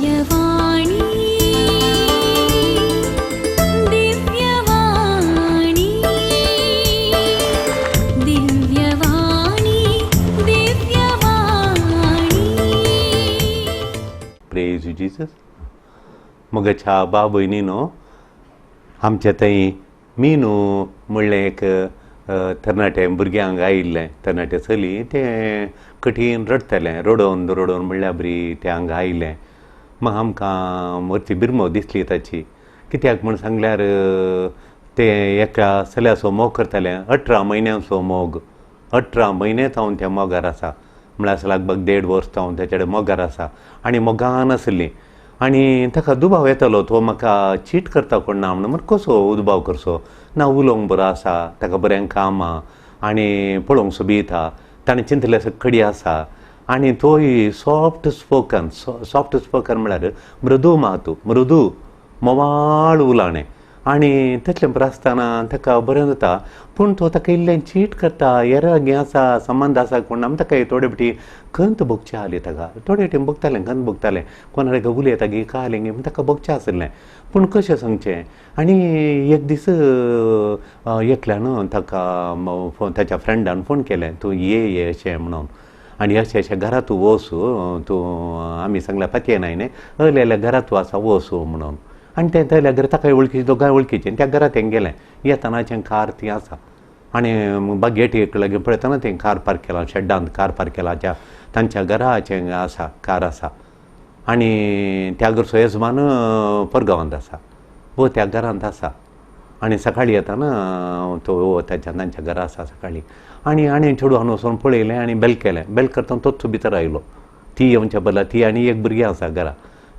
दिव्यवाणी दिव्यवाणी दिव्यवाणी दिव्यवाणी. प्रेज जीसस. मगच्या बाबयनीनो, आमच्या थंय मीनू म्हणलें एक तरणाटे भुरग्यांक आयिल्लें, तरणाटे चली. तें कठीण रडटलें, रडोवन रडोवन म्हणल्यार बरी तें हांगा आयलें. मागीर आमकां मरची बिरमो दिसली ताची. कित्याक म्हूण सांगल्यार तें एका चल्याचो मोग करतालें, 18 म्हयन्यांचो मोग. 18 म्हयने जावन त्या मोगार आसा, म्हळ्यार लगभग 1.5 वर्स जावन तेचे कडेन मोगार आसा आनी मोगान आसली. आनी ताका दुबाव येतालो, तो म्हाका चीट करता कोण ना म्हणून. कसो दुबाव करचो ना, उलोवंक बरो आसा, ताका बरें काम आहा आनी पळोवंक सोबीत आहा, ताणें चिंतलें कडी आसा. आनी तोय सॉफ्ट स्पोकन, सॉफ्ट स्पोकन म्हळ्यार मृदू मातू, मृदू मोवाळ उलाणें. आनी तसलें बरें आसतना ताका बरें जाता, पूण तो ताका इल्लें चीट करता, हेर हें आसा संबंद आसा कोण ना. ताका थोडे फावटी खंत भोगचें आसली, ताका थोडे फावटी भोगतालें, खंत भोगतालें, कोणाक उलयता गी कालें गी म्हूण ताका भोगचें आशिल्लें. पूण कशें सांगचें. आनी एक दीस एकल्यान ताका ताच्या फ्रेंडान फोन केलें, तूं ये ये अशें म्हणून, आनी अशें अशें घरा तूं वच, तूं आमी सांगल्या पातयेन न्ही, हय घरा तूं आसा वच म्हणून. आनी तें थंयल्या घरा ताका वळखीचें, दोगांय वळखीचें. आनी त्या घरा तें गेलें, येतना तें कार थंय आसा आनी गेटी लागीं पळयतना तें कार पार्क केलां, शेड्डांत कार पार्क केलां, त्या तांच्या घराचें आसा कार आसा. आनी त्या घरचो येजमान परगांवांत आसा, वो त्या घरांत आसा. आनी सकाळीं येतना तो ताच्या तांच्या घरा आसा सकाळीं. आनी आनी चेडवान वचून पळयलें आनी बेल केलें. बेल करतना तोच भितर आयलो. ती येवच्या बदला, ती आनी एक भुरगें आसा घरा,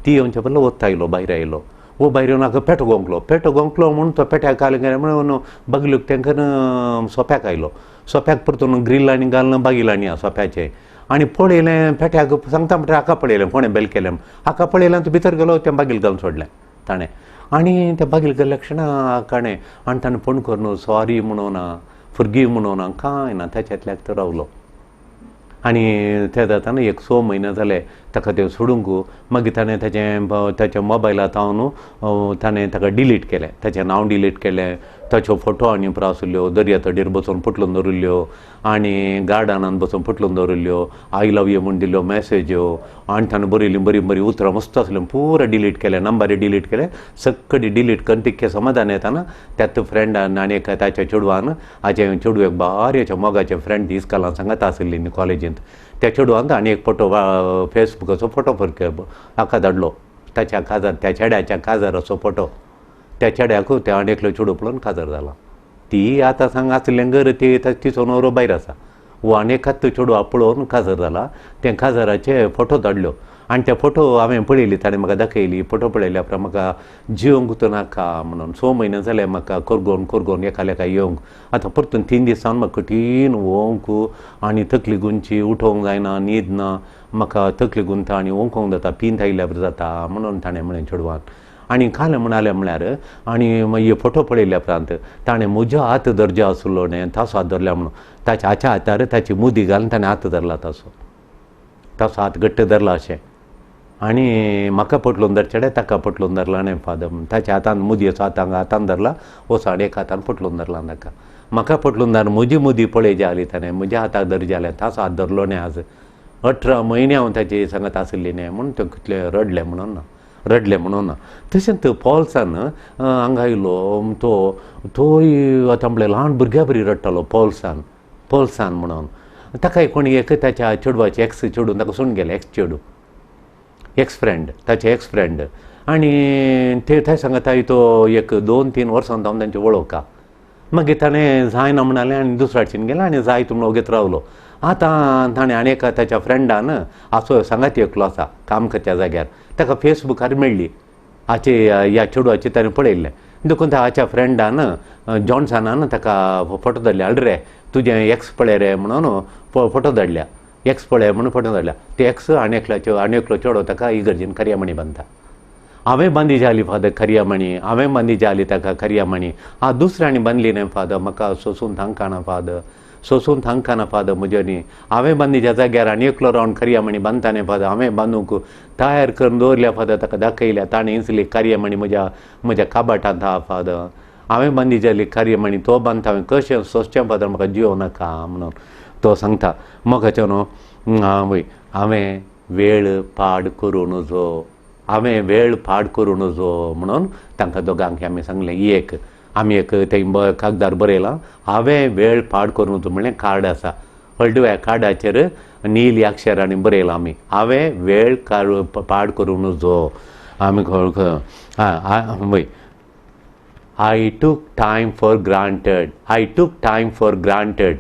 ती येवच्या बदला वत आयलो, भायर आयलो. वो भायर येवन हाका पेटो गोंकलो, पेटो गोंकलो म्हूण तो पेट्याक घाल म्हणून बगलूक तांकां सोप्याक आयलो. सोप्याक परतून ग्रिल आनी घालून बागील आनी सोप्याचें. आनी पळयलें पेट्याक सांगता म्हणटा हाका पळयलें, कोणें बेल केलें हाका पळयलें, तो भितर गेलो, तें बागील घालून सोडलें ताणें. आनी त्या बागील गेल्ल्या क्षणा काणें आनी ताणें फोन करून सॉरी म्हणून ना, फुरगी म्हणून ना, कांय ना, ताच्यातल्याक तो रावलो. आनी तें जाताना एक 6 म्हयने जाले ताका तें सोडूंक. मागीर ताणें ताचें ताच्या मोबायलांत हांव ताणें ताका डिलीट केलें, ताचें नांव डिलीट केलें, ताच्यो फोटो आनी पुरो आशिल्ल्यो, दर्या तडीर बसून पुटलून दवरिल्ल्यो आनी गार्डनान बसून पुटलून दवरिल्ल्यो, I love you म्हूण दिल्ल्यो मॅसेज्यो, आनी ताणें बरयल्लीं बरीं बरीं उतरां मस्त आसलीं, पुरा डिलीट केलें, नंबरय डिलीट केले, सगळी डिलीट करून तितकें समाधान येताना त्याच फ्रेंडान आनी एका ताच्या चेडवान, हाचें चेडवेक बारयाच्या मोगाचें फ्रेंड इस्कॉलान सांगता आशिल्ली न्ही कॉलेजींत, त्या चेडवान आनी एक फोटो फेसबुकाचो फोटो हाका धाडलो, ताच्या काजार, त्या चेड्याच्या काजाराचो फोटो. त्या चेड्याक त्या आनी एकलो चेडूं पळोवन काजार जाला. ती आतां सांग आसलें घर, ती तिचो न्हवरो भायर आसा, वो आनी एकाच चेडवा पळोवन काजार जाला. तें काजाराचे फोटो धाडल्यो आनी ते फोटो हांवें पळयली, ताणें म्हाका दाखयली. फोटो पळयल्या उपरांत म्हाका जिवंक नाका म्हणून 6 म्हयने जाले म्हाका कोरगोन कोरगोन एकालेका येवंक. आतां परतून 3 दिसान म्हाका कठीण वोंक आनी तकली गुंची, उठोवंक जायना, न्हीद ना, म्हाका तकली गुंता आनी ओंकोंक जाता, पींत आयिल्ल्या बरें जाता म्हणून ताणें म्हणलें चेडवान. आनी काल म्हणालें म्हळ्यार आनी मागीर फोटो पळयल्या उपरांत ताणें म्हजो हात दर्जो आसलो न्ही ताचो हात धरला म्हणून ताच्या हाच्या हातार ताची मुदी घालून ताणें हात धरला, ताचो ताचो हात घट्ट धरला अशें. आनी म्हाका पटलून धरचें ताका पटलून धरला न्ही फादर, ताच्या हातान मुदयेचो हातान हातान धरला, वचो आनी एक हातान पटलून धरला ताका. म्हाका पटलून धर म्हजी मुदी पळय जाली ताणें म्हज्या हाताक धर जालें, ताचो हात धरलो न्ही. आज 18 म्हयने हांव ताची सांगत आशिल्ली न्ही म्हूण तें कितलें रडलें म्हणून ना, रडलें म्हणून ना. तशेंच पॉल्सान हांगा आयलो, तो तोय आतां म्हणल्यार ल्हान भुरग्या बरी रडटालो पॉल्सान, पॉल्सान म्हणून. ताका कोणी एक ताच्या चेडवाचे एक्स चेडून ताका सोडून गेलें, एक्स चेडूं, एक्स फ्रेंड, ताचे एक्स फ्रेंड. आनी ते थंय सांगता तो एक 2-3 वर्सां जावन तांचे वळखा. मागीर ताणें जायना म्हणालें आनी दुसऱ्या गेलें आनी जायत म्हणून ओगीत रावलो. आतां ताणें आनी एका ताच्या फ्रेंडान आसो सांगाती एकलो आसा काम करच्या जाग्यार, ताका फेसबुकार मेळ्ळी हाचे ह्या चेडवाचे ताणें पळयल्लें, देखून हाच्या फ्रेंडान जॉन्सनान ताका फोटो धाडले, हाड रे तुजें एक्स पळय रे म्हणून फोटो धाडल्या, एक्स पळय म्हणून फोटो धाडल्या. ते एक्स आनी एकल्याच्यो आनी एकलो चेडो ताका इगर्जेन खरियामणी बांदता. हांवें बांदी जाली फादर खरियामणी, हांवें बांदी जाली ताका खरियामणी, आ दुसऱ्यांनी बांदली न्ही फादर, म्हाका सोसून तांकां ना फादर, सोसून थांकाना फादर म्हज्यानी. हांवें बांदिच्या जाग्यार आनी एकलो रावन कार्यामणी बांदताने फादर. हांवें बांदूंक तयार करून दवरल्या फादर, ताका दाखयल्या, ताणें इजली कार्यामणी म्हज्या म्हज्या काबाटांत आहा फादर. हांवें बांदी जाली कार्यामणी तो बांदता, हांवें कशें सोंसचें फादर, म्हाका जियो नाका म्हणून तो सांगता. मोगाचें न्हू वय हांवें वेळ पाड करूं नजो, हांवें वेळ पाड करूं नजो म्हणून तांकां दोगांक आमी सांगलें. एक आमी एक थंय कागदार बरयलां, हांवें वेळ पाड करूं नजो म्हणलें कार्ड आसा, हळडुव्या कार्डाचेर नीली अक्षरांनी बरयलां आमी, हांवें वेळ पाड करूं नजो. आमी वय I took time for granted, I took time for granted.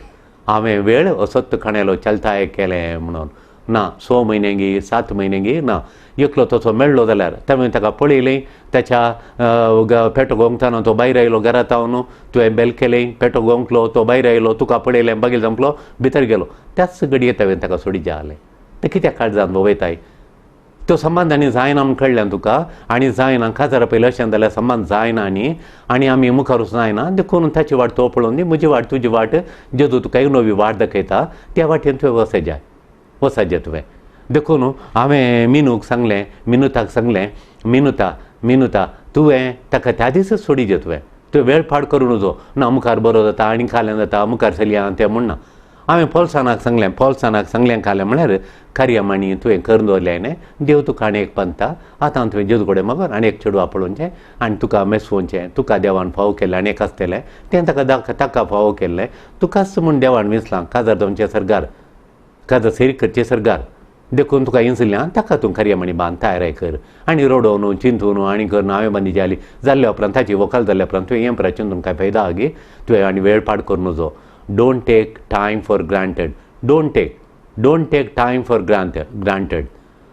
हांवें वेळ असोच खणेलो चलताय केलें म्हणून ना, 6 म्हयने 7 म्हयने ना, एकलो तसो मेळ्ळो जाल्यार ताणें ताका पळयलें, ताच्या पेटो गोंकताना तो भायर आयलो घरांत हांव, तुवें बेल केलें, पेटो गोंकलो, तो भायर आयलो, तुका पळयलें, बागील संपलो, भितर गेलो, त्याच घडये हांवें ताका सोडी जालें. तें कित्याक काळजान वयताय तो संबंद आनी जायना म्हूण कळ्ळें तुका, आनी जायना काजारा पयलीं अशें जाल्यार संबंद जायना आनी आनी आमी मुखारूच जायना, देखून ताची वाट तो पळोवन दी, म्हजी वाट तुजी वाट, जेदू तुका एक नवी वाट दाखयता त्या वाटेन तुवें वचजाय वचजाय तुवें. देखून हांवें मिनूक सांगलें, मिनुताक सांगलें, मिनुता मिनुता तुवें ताका त्या दिसच सोडिजे, तुवें तुवें वेळ पाड करूं नजो ना, मुखार बरो जाता आनी खालें जाता मुखार चलया तें म्हण ना. हांवें पोलसानाक सांगलें, पोलसानाक सांगलें खालें म्हळ्यार कार्यामणी तुवें करून दवरलें न्ही, देव तुका आनी एक पंता, आतां तुवें जेजू कडेन मगोर आनी एक चेडवा पळोवचें आनी तुका मेसवोवचें, तुका देवान फावो केल्लें आनी एक आसतलें तें ताका ताका फावो केल्लें, तुकाच म्हूण देवान विसलां काजार जावचें सरगार, काजार सैर करचें सरगार, देखून तुका इन्सुल्यां ताका तूं कार्यामणी बांद तयार कर आनी रडोवन चिंतून आनी करून हांवें बांदी जाली जाल्ल्या उपरांत ताची वकाल जाल्ल्या उपरांत तुवें हें परत चिंतून कांय फायदा आगे, तुवें आनी वेळ पाड करूं नजो. Don't take time for granted, don't take time for granted.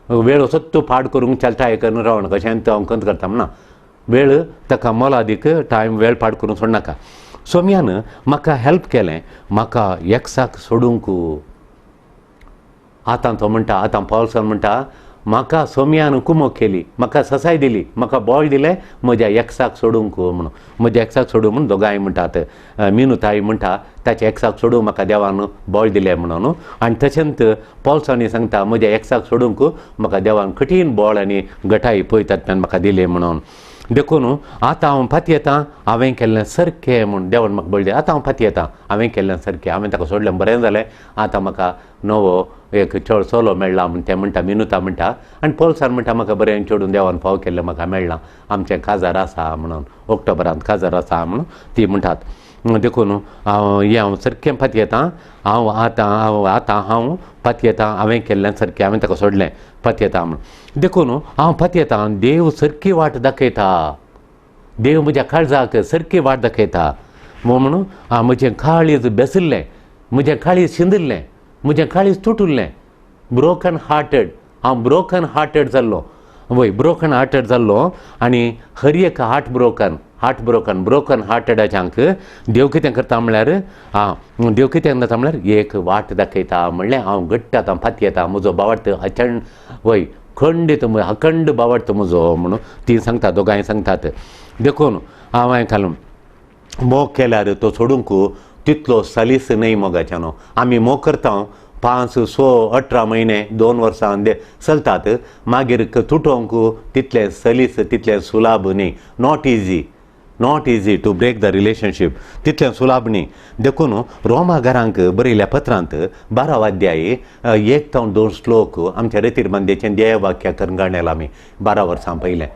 वेळ असोच तूं पाड करूंक चलताय करून रावनाका, अशें हांव कंत करता म्हणा, वेळ ताका मोलादीक टायम वेळ पाड करूंक सोडनाका. सोम्यान म्हाका हेल्प केलें म्हाका एकसाक सोडूंक. आतां तो म्हणटा, आतां पावसान म्हणटा म्हाका सोम्यान कुमोक केली, म्हाका ससाय दिली, म्हाका बळ दिलें म्हज्या एकसाक सोडूंक म्हणून, म्हज्या एकसाक सोडूं म्हणून दोगांय म्हणटात, मिनू ताई म्हणटा ताच्या एकसाक सोडूंक म्हाका देवान बळ दिलें म्हणून, आनी तशेंच पोलसांनी सांगता म्हज्या एकसाक सोडूंक म्हाका देवान कठीण बळ आनी गटाय पळयतात म्हाका दिलें म्हणून. देखून आतां हांव पातयेतां हांवें केल्लें सारकें म्हूण देवान म्हाका बळ दिलें, आतां हांव पातयेतां हांवें केल्लें सारकें, हांवें ताका सोडलें बरें जालें, आतां म्हाका नवो एक चेडो चलो मेळ्ळा म्हूण तें म्हणटा, मिनुता म्हणटा. आनी पोलसान म्हणटा म्हाका बरें चेडून देवान फावो केल्लें म्हाका मेळ्ळां, आमचें काजार आसा म्हणून, ऑक्टोबरांत काजार आसा म्हणून ती म्हणटात. देखून हांव हें हांव सारकें पातयेतां, हांव आतां हांव आतां हांव पातयेतां हांवें केल्लें सारकें, हांवें ताका सोडलें पातयेतां म्हणून. देखून हांव पातयेतां देव सारकी वाट दाखयता, देव म्हज्या काळजाक सारकी वाट दाखयता म्हणून म्हजें काळीज बेसिल्लें, म्हजें काळीज शिंदिल्लें, म्हजें काळीज तुटुल्लें, ब्रोकन हार्टेड, हांव ब्रोकन हार्टेड जाल्लो, वय ब्रोकन हार्टेड जाल्लो. आनी हर एक heart broken, heart broken, broken हार्टेडाच्यांक देव कितें करता म्हणल्यार आं देव कितें करता म्हणल्यार एक वाट दाखयता म्हणलें हांव घट्ट आतां पातयेतां म्हजो बावडत अचंड वय खंडीत अखंड बावडत म्हजो म्हणून ती सांगता, दोगांय सांगतात. देखून हांवें घालून मोग केल्यार तो सोडूंक तितलो सलीस न्हय मोगाच्यानो. आमी मोग करता 5, 6, 18 म्हयने 2 वर्सां चलतात, मागीर तुटोवंक तितलें सलीस तितलें सुलाभ न्ही, not easy, not easy to break the relationship, तितलें सुलाभ न्ही. देखून रोमा घरांक बरयल्या पत्रांत 12 अध्याय 1 ते 2 श्लोक आमच्या रेतीर बांदेचें देवाक्य करून गाणेला आमी 12 वर्सां पयलें.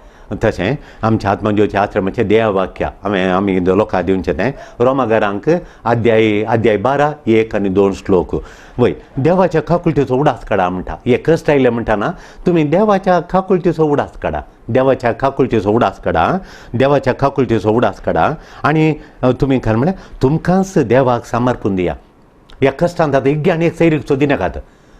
तशें आमच्या आत्मज्योती आश्रमाचें देवाक्य हांवें आमी लोकांक दिवचें तें रोमाघरांक अध्याय अध्याय 12 1 आनी 2 श्लोक. वय देवाच्या काकुळटीचो उडास काडा म्हणटा, हे कश्ट आयले म्हणटा ना तुमी देवाच्या काकुळटीचो उडास काडा, देवाच्या काकुळटीचो उडास काडा, देवाच्या काकुळटीचो उडास काडा. आनी तुमी काय म्हळ्यार तुमकांच देवाक समर्पून दिया, ह्या कश्टांत आतां एक आनी एक सैरीक सोदिनाकात.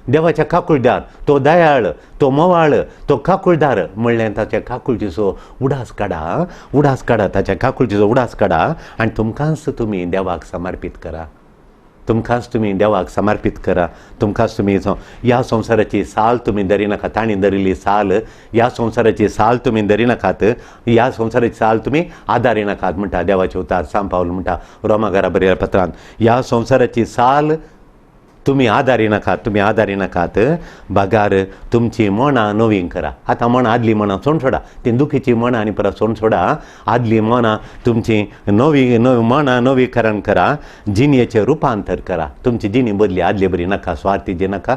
देवाच्या काकुळदार तो दयाळ, तो मोवाळ, तो काकुळदार म्हणलें ताच्या काकुळटीचो उडास काडा, उडास काडा, ताच्या काकुळटीचो उडास काडा आनी तुमकांच तुमी देवाक समर्पीत करा. तुमकांच तुमी देवाक समर्पीत करा, तुमकांच तुमी ह्या संवसाराची साल तुमी धरिनाकात, तांणी धरिल्ली साल ह्या संवसाराची साल तुमी धरिनाकात, ह्या संवसाराची साल तुमी आदारिनाकात म्हणटा देवाचे उतार सांत पावल म्हणटा रोमा घरा बरयल्या पत्रांत. ह्या संवसाराची साल तुमी आदारिनाकात, तुमी आदारिनाकात, बगार तुमची मनां नवीन करा. आतां मनां आदली मनां सोड सोडा, ती दुखीची मनां आनी परत सोड सोडा, आदली मनां तुमची नवी नवी मनां नवीकरण करा, जिणयेचें रुपांतर करा. तुमची जिणी बदली, आदली बरी नाका, स्वार्थी जी नाका,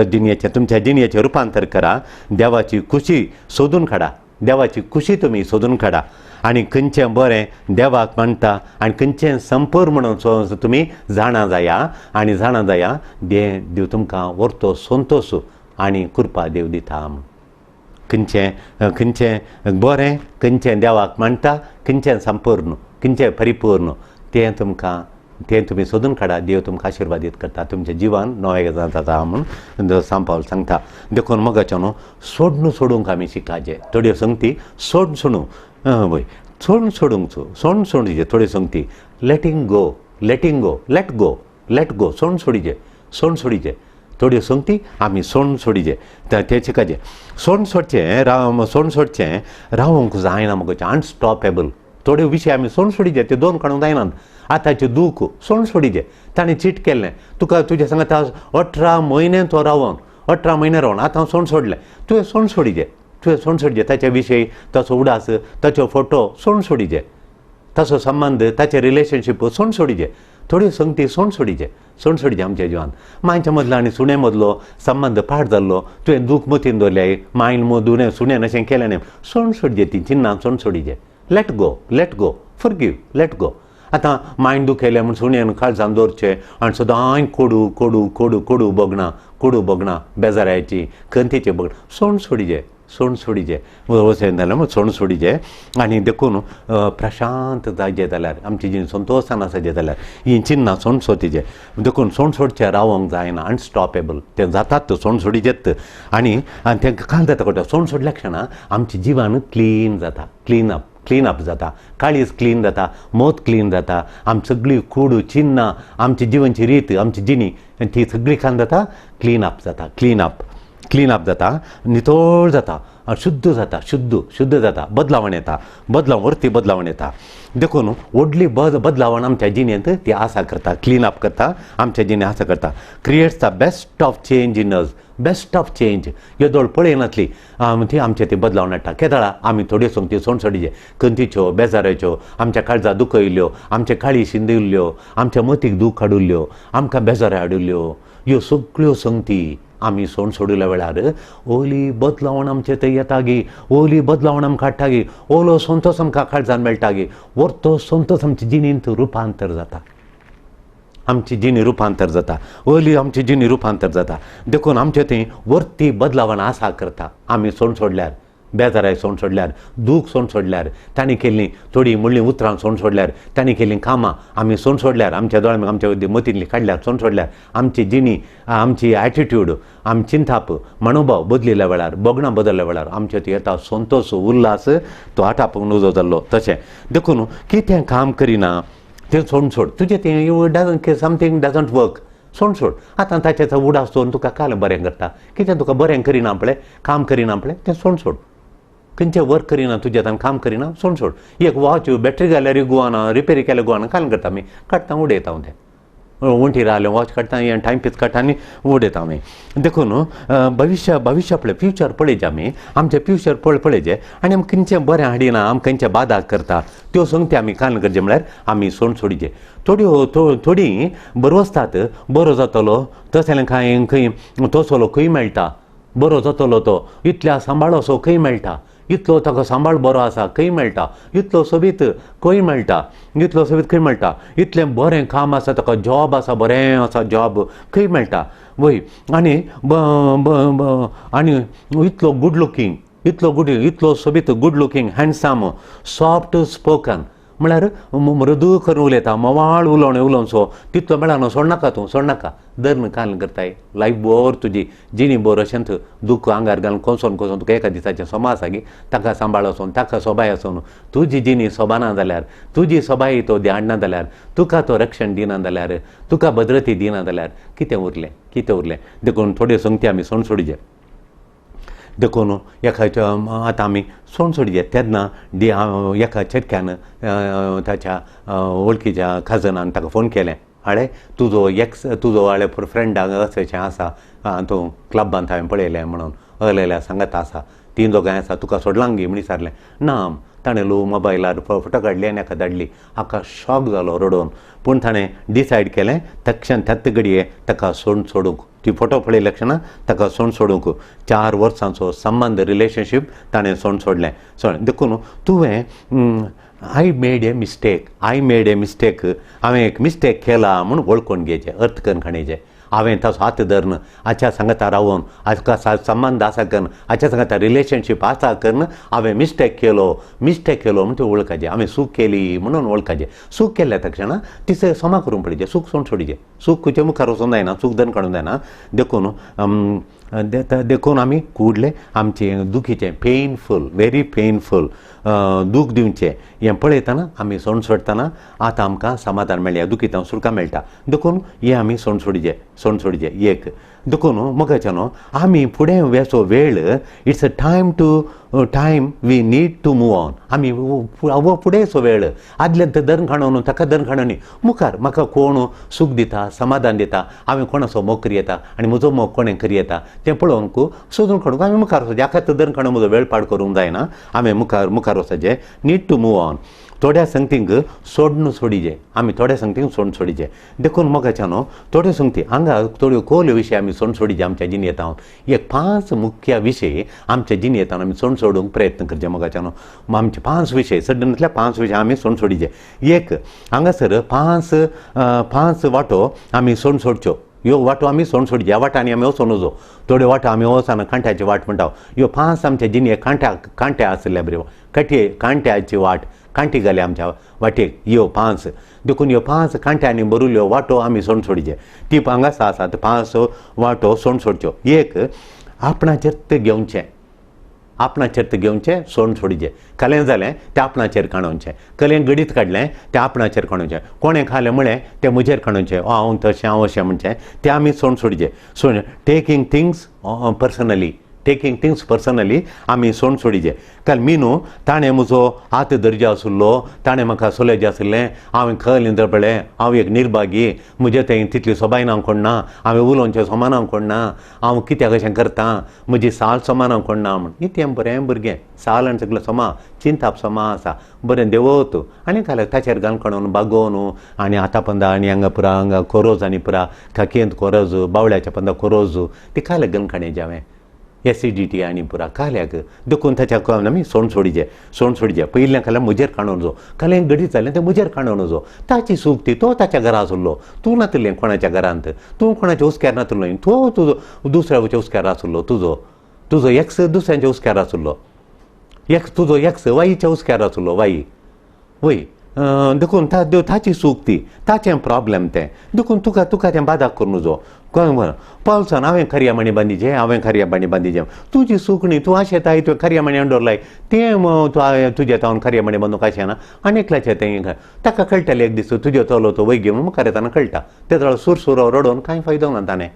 जिणयेचें तुमच्या जिणयेचें रुपांतर करा. देवाची खुशी सोदून काडा, देवाची खुशी तुमी सोदून काडा आनी खंयचें बरें देवाक मानता आनी खंयचें संपूर्ण म्हणून तुमी जाणा जाया आनी जाणा जाया देव तुमकां व्हरतो संतोश आनी कृपा देव दिता. खंयचें खंयचें बरें, खंयचें देवाक मानता, खंयचें संपूर्ण, खंयचें परिपूर्ण तें तुमकां तें तुमी सोदून काडा. देव तुमकां आशिर्वादीत करता, तुमचें जिवन नवें जाता म्हूण सांत पावल सांगता. देखून मोगाचें न्हू सोडून सोडूंक आमी शिकाचें, थोड्यो संगती सोड सोडूं वय सोडून सोडूंक सोडून सोडचे, थोड्यो संगती letting go, letting go, let go, let go, सोडून सोडीचे, सोडून सोडीचे, थोड्यो संगती आमी सोडून सोडीचे, तें शिकाचें. सोडून सोडचें राव, सोडून सोडचें रावंक जायना मुगो, अनस्टॉपेबल. थोडे विशय आमी सोडून सोडीचे, ते दोन काडूंक जायनात. आतांचें दूख सोडून सोडीचे, ताणें चीट केल्लें तुका, तुज्या सांगाता 18 म्हयने तो रावन, 18 म्हयने रावन आतां सोडून सोडलें, तुवें सोडून सोडीचे, तुवें सोडून सोडचे ताचे विशय, ताचो उडास, ताचो फोटो सोडून सोडीचे, ताचो संबंद, ताचें रिलेशनशीप सोडून सोडीचे, थोड्यो संगती सोडून सोडीचे, सोडून सोडीचे आमच्या जिवान. मांयच्या मदलो आनी सुणे मदलो संबंद पाड जाल्लो, तुवें दूख मतीन दवरल्याय, मायन मदून सुण्यान अशें केलें न्ही, सोडून सोडचे ती चिन्नां सोडून सोडीचे. Let go, let go, forgive, let go. आतां मायन दुखयलें म्हूण सुण्यान काळजान दवरचें आनी सदांय कोडू कोडू कोडू कोडू भोगणां, कोडू भोगणां, बेजारायची खंतीचें भोगणां सोडून सोडीचे, सोडून सोडीचे, वचून जाल्यार म्हूण सोडून सोडीचे. आनी देखून प्रशांत जायचे जाल्यार, आमची जी संतोशान आसाचे जाल्यार ही चिन्नां सोडून सोडीचे. देखून सोडून सोडचें रावंक जायना, अनस्टॉपेबल तें जातात, सोडून सोडीचेत. आनी आनी तें काल जाता कळटा, सोडून सोडल्या क्षणा आमचें जिवन क्लीन जाता, क्लीन अप, क्लीन अप जाता, काळीज क्लीन जाता, मत क्लीन जाता, आमची सगळी कूड चिन्नां, आमची जिवनची रीत, आमची जिणी ती सगळी काल जाता, क्लीन अप जाता, क्लीन अप, क्लीन अप जाता, नितळ जाता, शुद्ध जाता, शुद्ध शुद्ध जाता, बदलावण येता, बदलाव वरती बदलावण येता. देखून व्हडली बदलावण आमच्या जिणेंत ती आसा करता, क्लीन अप करता, आमच्या जिणेंत आसा करता. Creates the best of change in us, best of change. येदोळ पळयनासली ती आमचे ती बदलावण हाडटा. केदळा आमी थोड्यो संगती सोड सोडीचे, खंतीच्यो, बेजाराच्यो, आमच्या काळजा दुखयल्ल्यो, आमच्या काळी शिंदिल्ल्यो, आमच्या मतीक दूख हाडुल्ल्यो, आमकां बेजार हाडिल्ल्यो, ह्यो सगळ्यो संगती आमी सोड सोडिल्ल्या वेळार ओली बदलावण आमचे थंय येता गी, ओली बदलावण आमकां हाडटा गी, ओलो संतोश आमकां काळजान मेळटा गी, वरतो संतोश आमचे जिणेंत रुपांतर जाता, आमची जिणी रुपांतर जाता, ओली आमची जिणी रुपांतर जाता. देखून आमचे थंय वरती बदलावण आसा करता. आमी सोड सोडल्यार, बेजाराय सोड सोडल्यार, दूख सोड सोडल्यार, तांणी केल्लीं थोडीं म्हणलीं उतरां सोड सोडल्यार, तांणी केल्लीं कामां आमी सोड सोडल्यार, आमच्या दोळ्यां आमच्या मतींतली काडल्यार, सोड सोडल्यार, आमची जिणी, आमची एटिट्यूड, आमची चिंताप, मनोभाव बदलिल्ल्या वेळार, भोगणां बदलल्या वेळार आमचे थंय येता संतोश, उल्हास, तो आटापूंक नजो जाल्लो. तशें देखून कितें काम करिना तें सोड सोड, तुजें तें you doesn't something doesn't work, सोड सोड. आतां ताचें उडास दवरून तुका काल बरें करता, कितें तुका बरें करिना पळय, काम करिना पळय, तें सोड सोड. खंयचें वर्क करिना तुज्या काम करिना, सोड सोड. एक वॉच बॅटरी घाल्यार गुवाना, रिपेरी केल्यार गुवाना, काल करता आमी, काडटा उडयता हांव तें, वण्टीर आसलें वॉच काडटा, हें टायम पीस काडटा आनी उडयता आमी. देखून भविश्य भविश्य पळय, फ्युचर पळयचें आमी, आमचें फ्युचर पळयचें आनी आमी खंयचें बरें हाडिना, आमी खंयचें बादा करता त्यो संगती आमी काल करचें म्हळ्यार आमी सोड सोडीचें. थोड्यो थोडीं बरो आसतात, बरो जातलो तशें कांय खंय तसलो खंय मेळटा, बरो जातलो तो इतल्या सांबाळो खंय मेळटा, इतलो ताका सांबाळ बरो आसा खंय मेळटा, इतलो सोबीत खंय मेळटा, इतलो सोबीत खंय मेळटा, इतलें बरें काम आसा ताका, जॉब आसा, बरें आसा जॉब खंय मेळटा वय, आनी आनी इतलो गूड लुकींग, इतलो गूड, इतलो सोबीत, good looking, handsome, soft spoken, म्हळ्यार मृदू करून उलयता, मवाळ उलोवणें उलोवचो तितलो मेळना. सोडनाका तूं, सोडनाका धरून काल करताय लायफ बोर तुजी जिणी बोर अशेंच दुःख आंगार घालून कोसोन कोसोन तुका एका दिसाचें सोमा आसा गी ताका सांबाळ वचोन ताका सोबाय आसून तुजी जिणी सोबाना जाल्यार, तुजी सोबाय तो हाडना जाल्यार, तुका तो रक्षण दिना जाल्यार, तुका भद्रती दिना जाल्यार कितें उरलें, कितें उरलें. देखून थोड्यो संगती आमी सोण सोडचे. देखून एका आतां आमी सोण सोडचे तेन्ना एका चेटक्यान ताच्या वळखीच्या काजनान ताका फोन केलें, हाळे तुजो एक्स तुजो हाळे फ्रेंडाक अशें आसा तूं क्लबांत हांवें पळयलें म्हणून अलेल्या सांगत आसा, तीन दोगांय आसा तुका सोडलां गी म्हण विचारलें. ना ताणें लो मोबायलार फोटो काडली आनी हाका धाडली. हाका शॉक जालो रडोवन, पूण ताणें डिसायड केलें तक्षण त्याच घडये ताका सोड सोडूंक. ती फोटो पळयल्या क्षणा ताका सोड सोडूंक 4 वर्सांचो संबंद रिलेशनशीप ताणें सोड सोडलें. सोड देखून तुवें I made a mistake, I made a mistake, हांवें एक मिस्टेक केला म्हूण वळखून घेवचें, अर्थ करून खाणेचें. हांवें ताचो हात धरून हाच्या सांगता रावन हाका संबंद आसा करून हाच्या सांगता रिलेशनशीप आसा करून हांवें मिस्टेक केलो, मिस्टेक केलो म्हण तें वळखाचें. हांवें चूक केली म्हणून वळखाचें. चूक केल्या तक्षणा तिचें क्षमा करूंक पडचें, चूक सोड सोडचें. चूक खंयच्या मुखार वचूंक जायना, चूक धरून काडूंक जायना. देखून देखून आमी कुडलें आमचें दुखीचें पेनफूल, व्हेरी पेनफूल दूख दिवचें हें पळयतना आमी सोड सोडटना आतां आमकां समाधान मेळ्ळें, दुखींत सुरकां मेळटा. देखून हें आमी सोड सोडचें, सोड सोडचें एक. देखून मोगाच्या न्हू आमी फुडें वेचो वेळ it's a time to time we need to move on. आमी हो फुडेंचो वेळ आदल्यान तर धरून खाणोवन ताका धरून खाणोवन मुखार म्हाका कोण सूख दिता, समाधान दिता, हांवें कोणाचो मोग करी येता आनी म्हजो मोग कोणें करी येता तें पळोवंक सोदून काडूंक आमी मुखार वचचें. हाका तर धरून खाणोवन म्हजो वेळ पाड करूंक जायना, हांवें मुखार मुखार वचचें. Need to move on. थोड्या संगतींक सोडून सोडीचे, आमी थोड्या संगतींक सोडून सोडीचे. देखून मोगाच्या न्हू थोड्यो संगती हांगा थोड्यो खोल्यो विशय आमी सोडून सोडीचे आमच्या जिणेंत. एक 5 मुख्य विशय आमच्या जिणेंत आमी सोडून सोडूंक प्रयत्न करचे मोगाच्या न्हू. आमचे 5 विशय सडनतल्या 5 विशय आमी सोडून सोडीचे. एक हांगासर 5 वाटो आमी सोडून सोडच्यो. ह्यो वाटो आमी सोडून सोडचे, ह्या वाटांनी आमी वचोन वचो. थोड्यो वाटो आमी वचना, कांट्याची वाट म्हणटा. ह्यो 5 आमच्या जिणेक कांट्या कांट्या आसल्या बऱ्यो कटये कांट्याची वाट कांटी घाली आमच्या वाटेक ह्यो 5. देखून ह्यो 5 कांट्यांनी भरिल्ल्यो वाटो आमी सोडून सोडचे. ती हांगासर आसात 5 वाटो सोडून सोडच्यो. एक आपणाचेर तें घेवचें, आपणाचेर तें घेवचें सोडून सोडचें. कलें जालें तें आपणाचेर काणोवचें, कलें गडीत काडलें तें आपणाचेर काणोवचें, कोणें खालें म्हळें तें म्हजेर काणोवचें, हांव तशें हांव अशें म्हणचें तें आमी सोडून सोडचें. सोड taking things personally, taking things personally आमी सोडून सोडीचे. काल मिनू ताणें म्हजो हात दर्जो आशिल्लो, ताणें म्हाका सोलयचें आशिल्लें, हांवें खल इंद्र पळय हांव एक निर्भागी, म्हजें थंय तितली सोबाय ना कोण ना, हांवें उलोवचें सोमाना कोण ना, हांव कित्याक अशें करता, म्हजी साल सोमाना कोण ना म्हण. इतलें बरें भुरगें, साल आनी सगळें सोमा चिंताप सोमा आसा, बरें देवत आनी काल ताचेर घालून काडून बागोवन आनी हाता पंदा आनी हांगा पुरा हांगा कोरोज आनी पुरा खाकेंत कोरोज बावळ्याच्या पंदा कोरोज ती काल घालून काडयें हांवें एसिडिटी आनी पुरा काल्याक. देखून ताच्या आमी सोण सोडीचे, सोण सोडीचे. पयलें खाल्यार म्हजेर काडून जो काल्यां घडीत जालें तें म्हजेर काडून जो ताची सूख ती तो ताच्या घरा आसलो, तूं नातलें कोणाच्या घरांत, तूं कोणाच्या हुस्क्यार नातलो, तो तुजो दुसऱ्याच्या हुस्क्यार आसलो, तुजो तुजो एक्स दुसऱ्यांच्या हुस्क्यार आसलो, एक्स तुजो एक्स वाईच्या हुस्क्यार आसलो, वाई वय. देखून ताची सूख ती ताचें प्रॉब्लेम तें. देखून तुका तुका तें बादाक करून जो पावसान हांवें खरया मणी बांदिचें, हांवें खरया मणी बांदिचें, तुजी सूख न्ही, तूं आशेताय तुवें खरया मणी अंडोरलाय तें तूं तुजें तावन खरया मणी बांदूंक आशेना आनी एकल्याचें तें ताका कळटलें एक दीस तुजें चलो तो वय घेवन मुखार येतना कळटा. ते जाल्यार सुरसुरो रडोवन कांय फायदो ना ताणें.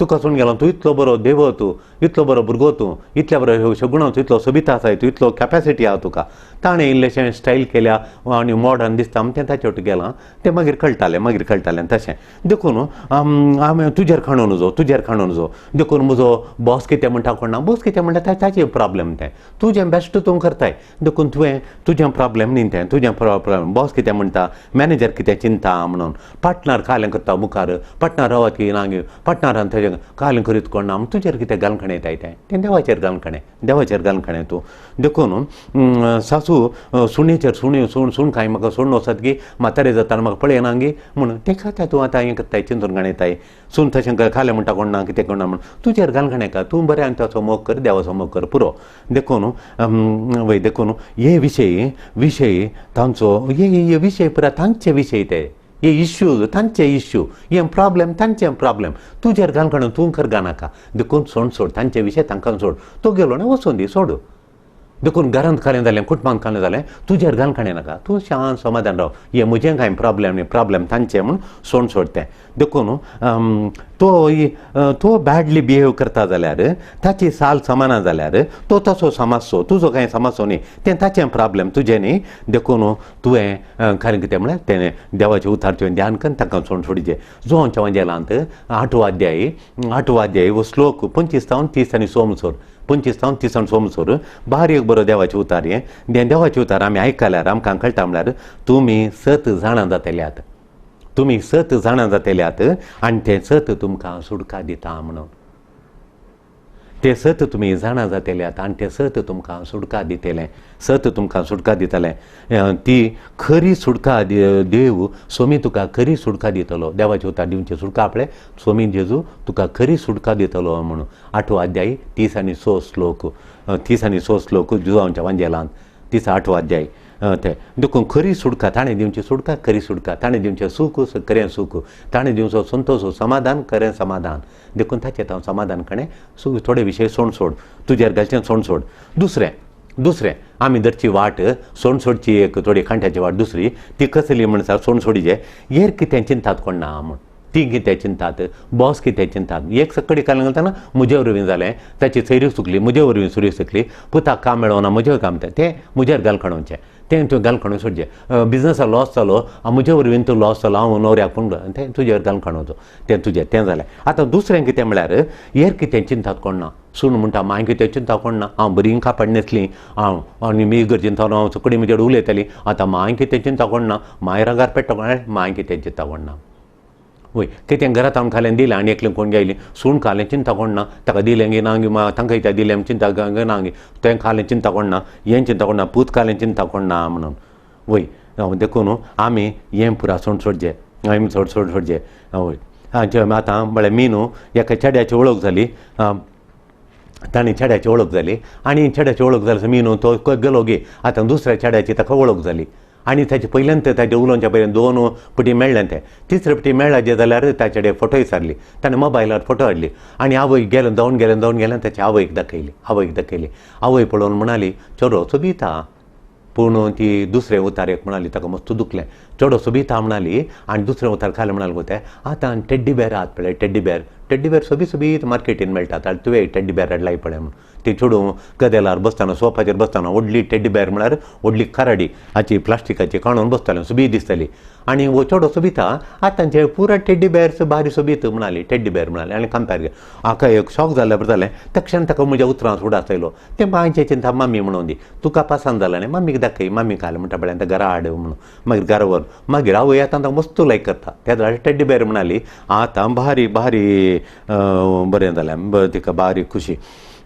तुका सोडून गेलो, तूं इतलो बरो देव, तूं इतलो बरो भुरगो, तूं इतल्या बरो सगुण, तूं इतलो सोबिता आसाय, तूं इतलो कॅपेसिटी आहा तुका. ताणें इल्लेशें स्टायल केल्या आनी मॉडर्न दिसता तें ताचे वटेन गेलां तें मागीर कळटालें, मागीर कळटालें तशें. देखून हांवें तुजेर खाणून जो तुजेर खाणून जो. देखून म्हजो बॉस कितें म्हणटा कोण ना, बॉस कितें म्हणटा ताचें प्रॉब्लेम तें, तुजें बेस्ट तूं करताय. देखून तुवें तुजें प्रॉब्लेम न्ही तें, तुजें प्रॉब्लेम बॉस कितें म्हणटा, मॅनेजर कितें चिंता म्हणून, पार्टनर कालें करता मुखार, पार्टनर रावत की ना पार्टनरान थंय कितें कालें करीत कोण ना तुजेर कितें घालखणें येताय तें तें देवाचेर घालखणें, देवाचेर घालखणें तूं. देखून सासू सुणेचेर सुण्यो सूण सूण कांय म्हाका सोडून वचत गी, म्हातारे जाताना म्हाका पळयना गी म्हणून तेका आतां तूं आतां हें करताय, चिंतून घाणयताय. सून तशें खालें म्हणटा कोण ना कितें कोण ना म्हणून तुजेर घालखणें का, तूं बरें आनी ताचो मोग कर, देवाचो मोग कर पुरो. देखून वय देखून हे विशय विशय तांचो हे विशय पुरा तांचे विशय ते, हे इश्यूज तांचे इश्यू, हे प्रॉब्लेम तांचे प्रॉब्लेम, तुजेर घालखणें तूं कर नाका. देखून सोड सोड तांचे विशय तांकां सोड, तो गेलो न्ही वचून दी सोड. देखून घरांत खालें जालें, कुटुंबांत खालें जालें, तुजेर घालखणें नाका, तूं शांत समाधान राव, हे म्हजें कांय प्रॉब्लेम न्ही, प्रॉब्लेम तांचे म्हूण सोड सोड तें. देखून तो तो बॅडली बिहेव करता जाल्यार, ताची साल समाना जाल्यार तो तसो समजचो, तुजो कांय समजचो न्ही, तें ताचें प्रॉब्लेम तुजें न्ही. देखून तुवें खरें कितें म्हळ्यार तें देवाचें उतार तुवें ध्यान करून ताका सोड सोडचें. जुवांच्या वांजेलांत 8वो अध्याय, 8वो अध्याय हो श्लोक 25 जावन 30 आनी 6 25 जावन 30 आनी 6 बारीक एक बरो देवाचें उतार. हें देवाचें उतार आमी आयकल्यार आमकां कळटा म्हळ्यार तुमी सत जाणां जातल्यात, तुमी सत जाणां जातल्यात आनी तें सत तुमकां सुटका दिता म्हणून. तें सत तुमी जाणां जातल्यात आनी तें सत तुमकां सुटका दितलें, सत तुमकां सुटका दितलें. ती खरी सुटका देव सोमी तुका खरी सुटका दितलो, देवाचें उतार दिवचें सुटका आपलें सोमी जेजू तुका खरी सुटका दितलो म्हणून. 8वो अध्याय 30 आनी 6 श्लोक, 30 आनी 6 श्लोक जुवांच्या वांजेलांत 38वो अध्याय तें. देखून खरी सुटका ताणें दिवची सुटका खरी सुटका, ताणें दिवचें सूख खरें सूख, ताणें दिवचो संतोष समाधान खरें समाधान. देखून ताचें हांव समाधान कणें थोडे विशय सोड सोड, तुजेर घालचें सोड सोड. दुसरें दुसरें आमी धरची वाट सोड सोडची एक थोडी खांट्याची वाट दुसरी ती कसली म्हणसार सोड सोडीचे हेर कितें चिंतात कोण ना म्हूण, ती कितें चिंतात, बॉस कितें चिंतात. एक सकडी काल घालतना म्हजे वरवीं जालें, ताची सैरी चुकली, म्हजे वरवीं सुरी चुकली, पुताक काम मेळोना म्हजेर काम तें म्हजेर घाल खणोवचें, तें तुवें घाल खणोवन सोडचें. बिजनसा लॉस जालो म्हजे वरवीं तो लॉस जालो, हांव नवऱ्याक पूण तें तुजेर घाल खणोवचो, तें तुजें तें जालें. आतां दुसरें कितें म्हळ्यार हेर कितें चिंतात कोण ना. सून म्हणटा मागीर कितें चिंता कोण ना, हांव बरी कापड न्हेसली हांव आनी मी गरजेन हांव सकडी म्हजेर उलयताली, आतां मागीर कितें चिंता कोण ना, मागीर रागार पेट्टा कोण, मागीर कितें चिंता कोण ना. वय कितें घरांत हांव खालें दिलें आनी एकलें कोण गेली सून खालें चिंता कोण ना, ताका दिलें गी ना गी तांकां कित्याक दिलें चिंता ना गी, तें खालें चिंता कोण ना, हें चिंता कोण ना, पूत खालें चिंता कोण ना म्हणून. वय देखून आमी हें पुरा सोड सोडचें, आमी सोड सोड सोडचें. वय आतां म्हळ्यार मीनू एका चेड्याची वळख जाली, ताणें चेड्याची वळख जाली आनी चेड्याची वळख जाली मीनू तो गेलो गी, आतां दुसऱ्या चेड्याची ताका वळख जाली आनी ताचे पयल्यान ताचे उलोवच्या पयल्यान 2 पटी मेळ्ळें तें, तिसरे पटी मेळ्ळें जाल्यार ताचे कडेन फोटो विचारली, ताणें मोबायलार फोटो हाडली आनी आवय गेलें धांवन गेलें धांवन गेलें ताचे आवयक दाखयली, आवयक दाखयली. आवय पळोवन म्हणाली चेडो सोबीत आहा, पूण ती दुसरे उतारेक म्हणाली ताका मस्त दुखलें, चेडो सोबीत आहा म्हणाली आनी दुसरे उतार खालें म्हणाले गो तें आतां टेड्डी बेर आहात पळय, टेड्डी बेर, टेड्डी बेर सोबीत सोबीत मार्केटीन मेळटात आनी तुवें टेड्डी बेर हाडलाय पळय म्हूण. ती चेडूं कदेलार बसतना सोफाचेर बसतना व्हडली टेड्डी बेर म्हळ्यार व्हडली कराडी हाची प्लास्टिकाची काणून बसताली, सोबीत दिसताली आनी हो चेडो सोबीत आहा आतांचे पुरा टेड्डी बेर्स भारी सोबीत म्हणाली, टेड्डी बेर म्हणाली आनी कंपेर हाका एक शॉक जाल्ल्या बरें जालें. तक्षण ताका म्हज्या उतरां उडास आयलो, तें मांयचें चिंता मामी म्हणून दी तुका पसंत जालें न्ही मामीक दाखय, मामी खालें म्हणटा पळय आतां घरा हाड म्हणून. मागीर घरा व्हर, मागीर आवय आतां ताका मस्त लायक करता. त्या वेळार टेड्डी बेर म्हणाली आतां भारी भारी बरें जालें, तिका भारी खुशी.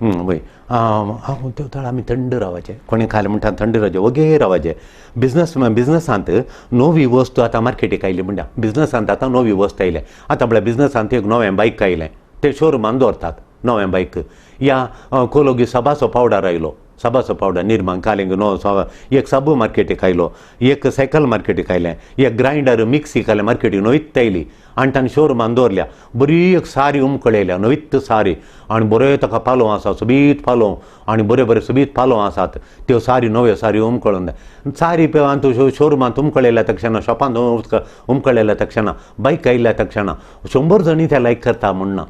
वय हांव त्यो आमी थंड रावचें, कोणी खालें म्हणटा थंड रावचें, वगेर रावचें. बिजनसांत नवी वस्तू आतां मार्केटीक आयली म्हणटा, बिजनसांत आतां नवी वस्तू आयल्या, आतां म्हळ्यार बिजनसांत एक नवें बायक आयलें, तें शोरुमान दवरतात नवें बायक. या कोलोगी साबाचो पावडर आयलो, साबाचो पावडर निर्माण खालें नवो एक साबू मार्केटीक आयलो, एक सायकल मार्केटीक आयलें, एक ग्रायंडर मिक्सी खालें मार्केटीक नवीच आयली आनी ताणें शोरुमान दवरल्या, बरी एक सारी उमकळयल्या नवीच सारी आनी बऱ्यो ताका पालो आसा सोबीत पालो आनी बरे बरे सोबीत पालो आसात, त्यो सारी नव्यो सारी उमकळून सारी तूं शोरुमांत उमकळयल्या तक्षणा, शॉपांत उमकळयल्या तक्षणा, बायक आयल्या तक्षणा 100 जणी ते लायक करता म्हण ना,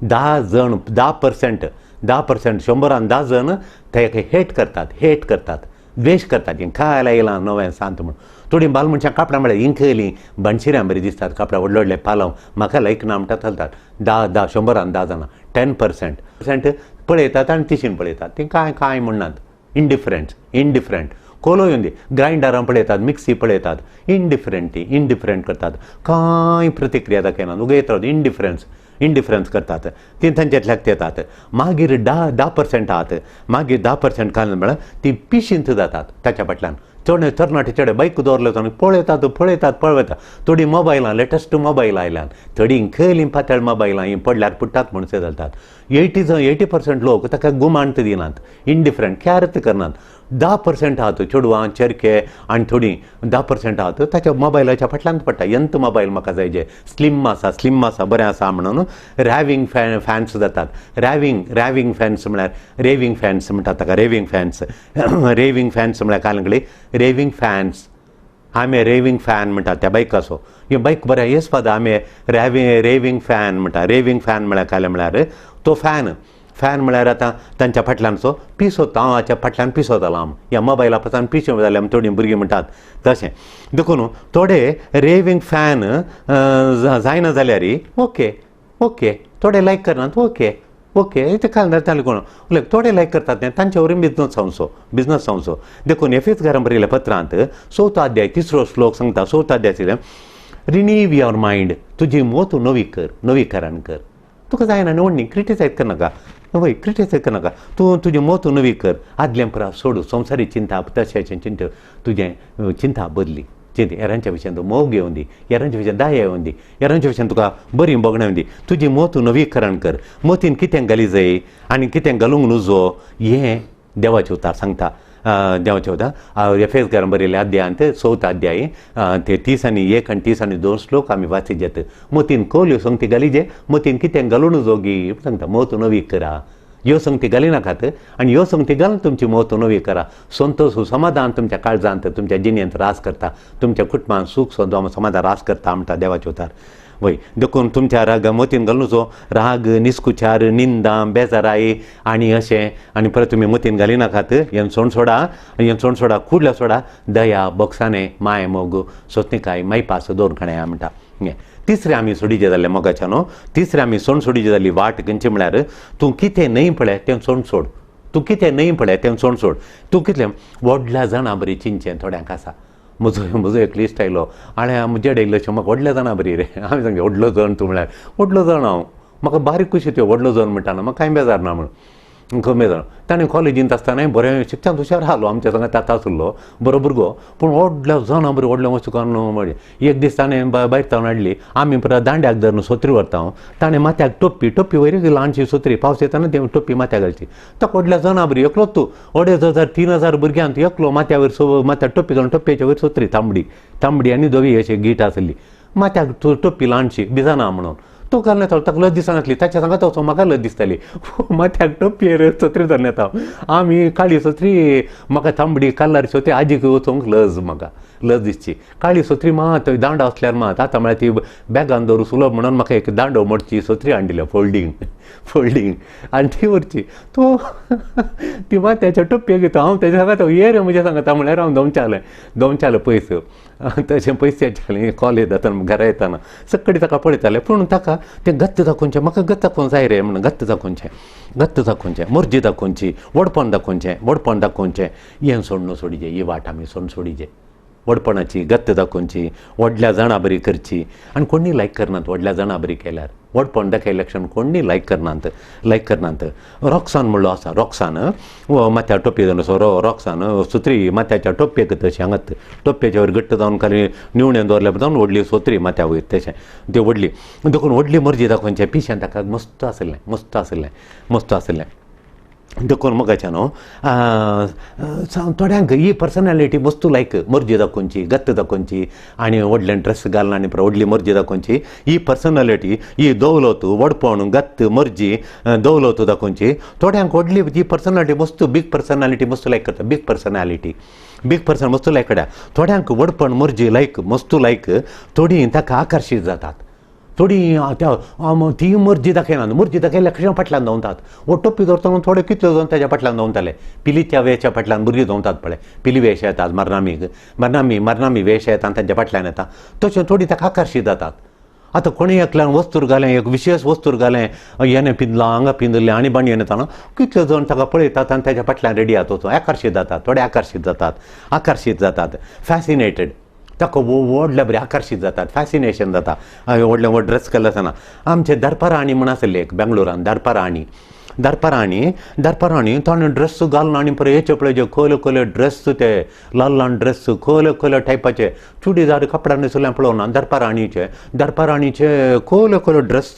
10 जण 10% 10% 100 10 जण ते हेट करतात, हेट करतात, द्वेश करतात, हें खायला येयलां नवें सांत म्हूण. थोडीं बाल मनशां कापडां म्हळ्यार इंकयलीं बनशिऱ्यां बरीं दिसतात, कापडां व्हडले व्हडले पालव म्हाका लायक ना म्हणटा चलतात. 10 10 100 10 जाणां 10% पळयतात आनी तिशीन पळयतात, तीं कांय कांय म्हणनात, इंडिफरंट इंडिफरंट. कोलो येवन दी ग्रायंडरां पळयतात, मिक्सी पळयतात, इंडिफरंट, ती इंडिफरंट करतात, कांय प्रतिक्रिया दाखयनात, उगयत रावतात, इंडिफरन्स इंडिफरन्स करतात, ती तांच्यातल्याक येतात. मागीर 10% आहात, मागीर 10% काल म्हळ्यार ती पिशींत जातात ताच्या फाटल्यान. चड तरणाटे चेडे बायक दवरले जावन पळयतात पळयतात पळयतात. थोडीं मोबायलां, लेटस्ट मोबायल आयल्यान, थोडीं खयलीं पातळ मोबायलां हीं पडल्यार पुट्टात म्हूण चलतात. 80% लोक ताका गुमांत दिनात, इंडिफरंट, क्यारत करनात. 10% आहात चेडवां चेरके आनी थोडीं 10% आहात ताच्या मोबायलाच्या फाटल्यान पडटा. यंत मोबायल म्हाका जाय, जे स्लिम आसा, स्लिम आसा, बरें आसा म्हणून रॅविंग फॅन्स जातात. रॅविंग फॅन्स म्हळ्यार रेविंग फॅन्स म्हणटात ताका. रेविंग फॅन्स, रेविंग फॅन्स म्हळ्यार कालंगडी रेविंग फॅन्स. आमी रेविंग फॅन म्हणटात त्या बायकाचो. हे बायक बरें येस फाद आमी रेविंग फॅन म्हणटा. रेविंग फॅन म्हळ्यार कालें म्हळ्यार तो फॅन, फॅन म्हळ्यार आतां तांच्या फाटल्यानचो पिसो, तांवाच्या फाटल्यान पिसो जाला आम, ह्या मोबायला पासून पिसो जाले आमी, थोडीं भुरगीं म्हणटात तशें. देखून थोडे रेविंग फॅन जायना जाल्यार ओके ओके, थोडे लायक करनात, ओके ओके, ते खाल जाताले कोण थोडे लायक करतात तें तांचे वरवीं बिजनस जावचो, बिजनस जावचो. देखून एफेस घरां बरयल्या पत्रांत 4थो अध्याय 3रो श्लोक सांगता. 4थो अध्याय रिनीव your mind, तुजी मोत नवी कर, नवीकरण कर. तुका जायना न्ही, क्रिटिसायज करनाका, वय क्रिटिसायज करनाका, तूं तुजें मोत नवी कर. आदलें परा सोडू, संवसारी चिंता तशें चिंत, तुजें चिंता बदली, चिंत हेरांच्या विशयान तूं मोग येवन दी, हेरांच्या विशयान दाया येवन दी, हेरांच्या विशयान तुका बरी भोगणां येवन दी. तुजी मोत नवीकरण कर. मोतीन कितें घाली जाय आनी कितें घालूंक नुजो हें देवाचें उतार सांगता. देवाचें उतार एफेस घरां बरयल्ल्या अध्यायांत 4थो अध्याय ते 31 आनी 32 श्लोक आमी वाचित. मोतीन कोल्यो संगती घाली जे, मोतीन कितें घालूं नुजो गी सांगता. मोत नवी करा, ह्यो संगती घाली नाकात आनी ह्यो संगती घालून तुमची मोत नवी करा. संतोष समाधान तुमच्या काळजांत, तुमच्या जिणेंत रास करता, तुमच्या कुटुंबांत सूख समाधान रास करता म्हणटा देवाचें उतार. वय देखून तुमच्या राग मोतीन घालूचो राग, निस्कुचार, निंदा, बेजाराय आनी अशें आनी परत तुमी मोतीन घाली नाकात. हें सोण सोडा, हें सोण सोडा, कुडल्या सोडा, दया, बोगसाणे, माय, मोग, सोतनिकाय, मायपास दोन खाण्या म्हणटा. हें तिसरें आमी सोडीचे जाल्लें मोगाच्या न्हू. तिसरें आमी सोण सोडीची जाल्ली वाट खंयची म्हळ्यार तूं कितें न्हय पळय तें सोण सोड, तूं कितें न्हय पळय तें सोण सोड. तूं कितलें व्हडल्या जाणां बरी चिंचें थोड्यांक आसा. म्हजो एक लिस्ट आयलो आनी म्हजे कडेन इल्लेशें म्हाका व्हडल्या जाणां बरी रे. हांवें सांगलें व्हडलो जण तूं म्हळ्यार व्हडलो जण हांव, म्हाका बारीक कशी त्यो व्हडलो जण म्हणटा न्हू, म्हाका कांय बेजार ना म्हणून खंय बेजार. ताणें कॉलेजींत आसतनाय बरें शिक्षण हुशार आसलो, आमच्या सांगा ताता आसलो बरो भुरगो, पूण व्हडल्या जाणां बरी व्हडलें वस्तू करून म्हणजे एक दीस ताणें भायर तावन हाडली. आमी परत दांड्याक धरून सोत्री व्हरता, ताणें माथ्याक टोपी, टोपी वयर ल्हानशी सोत्री, पावस येताना ती टोपी माथ्याक घालची. ताका व्हडल्या जाणां बरी एकलोच तूं, 2500 3000 भुरग्यांत एकलो माथ्या वयर माथ्याक टोपी घालून टोपयेच्या वयर सोत्री तांबडी तांबडी आनी धवी अशी गीट आसली, माथ्याक टोपी ल्हानशी भिजना म्हणून तो घालून येतालो. ताका लज दिसनासली, ताच्या सांगात वचो म्हाका लज दिसताली. माथ्याक टोपयेर सत्री धरून येता, आमी काळी सत्री, म्हाका तांबडी कलर सत्री आजीक वचोंक लज, म्हाका लज दिसची. काळी सत्री मात दांडो आसल्यार मात आतां म्हळ्यार ती बॅगान दवरू सुलभ म्हणून म्हाका एक दांडो मोडची सत्री हाडिल्ल्या फोल्डींग फोल्डींग आनी ती व्हरची. तो ती माथ्याच्या टोपयेक घेता, हांव तेज्या सांगात ये रे म्हज्या सांगाता म्हळ्यार हांव दोमचालें दोमचालें पयस तशें पयस येतालें कॉलेज जातना घरा येताना सगळी ताका पळयतालें. पूण ताका तें गत्त दाखोवचें, म्हाका गत्त दाखोवंक जाय रे म्हणून गत्त दाखोवचें, गत्त दाखोवचें, मर्जी दाखोवची, व्हडपण दाखोवचें, व्हडपण दाखोवचें. हें सोडून सोडीचें, ही वाट आमी सोडून सोडीचें. व्हडपणाची गत्त दाखोवची, व्हडल्या जाणां बरी करची आनी कोणी लायक करनात. व्हडल्या जाणां बरी केल्यार व्हडपण दाखयल्या क्षण कोणी लायक करनात, लायक करनात. रॉक्सान म्हणलो आसा, रॉक्सान माथ्या टोपी जावन असो रॉक्सान सुत्री माथ्याच्या टोपयेक तशें हांगात टोपयेच्या वयर घट्ट जावन खाली निवणेन दवरल्या जावन व्हडली सोत्री माथ्या वयर तशें त्यो व्हडली. देखून व्हडली मर्जी दाखोवचें पिशें ताका मस्त आसलें, मस्त आसलें, मस्त आसलें. देखून मोगाच्या न्हू थोड्यांक ही पर्सनॅलिटी मस्त लायक, मर्जी दाखोवची, गत्त दाखोवची आनी व्हडलें ड्रेस घालून आनी व्हडली मर्जी दाखोवची. ही पर्सनॅलिटी, ही दौलत, व्हडपण, गत्त, मर्जी, दौलत दाखोवची. थोड्यांक व्हडली ही पर्सनॅलिटी मस्त, बीग पर्सनॅलिटी मस्त लायक करता, बीग पर्सनॅलिटी, बीग पर्सन मस्त लायक करता. थोड्यांक व्हडपण, मर्जी लायक, मस्त लायक. थोडीं ताका आकर्शीत जातात, थोडीं त्या ती मर्जी दाखयनात, मर्जी दाखयल्या कशें फाटल्यान धांवतात. वो टोपी दवरता म्हणून थोडे कितले जावन ताच्या फाटल्यान धांवताले. पिलीच्या वेच्या फाटल्यान भुरगीं धांवतात पळय, पिली वेश येतात, मरनामीक मरनामी मरनामी वेश येता आनी तांच्या फाटल्यान येता. तशें थोडीं ताका आकर्शीत जातात. आतां कोणें एकल्यान वस्तूर घालें, एक विशेश वस्तूर घालें, येणें पिंदलां, हांगा पिंदलें आनी बाणी येता, कितले जाण ताका पळयतात आनी ताच्या फाटल्यान रेडी जाता, वचून आकर्शीत जातात. थोडे आकर्शीत जातात, आकर्शीत जातात, फॅसिनेटेड. ताका व्हडल्या बरें आकर्शीत जातात, फॅसिनेशन जाता. व्हडलें व्हड ड्रेस केल्लें आसतना आमचे दर्पराणी म्हूण आसले एक बेंगलोरान, दर्पराणी, दर्पराणी, दर्पराणी ताणें ड्रेस घालून आनी पळय हेचे पळय जे खोले खोले ड्रेस, ते ल्हान ल्हान ड्रेस खोले खोले टायपाचे चुडीदार कपडा न्हेसुल्ले पळोवना. दर्पराणीचे, दर्पराणीचे खोले खोले ड्रेस,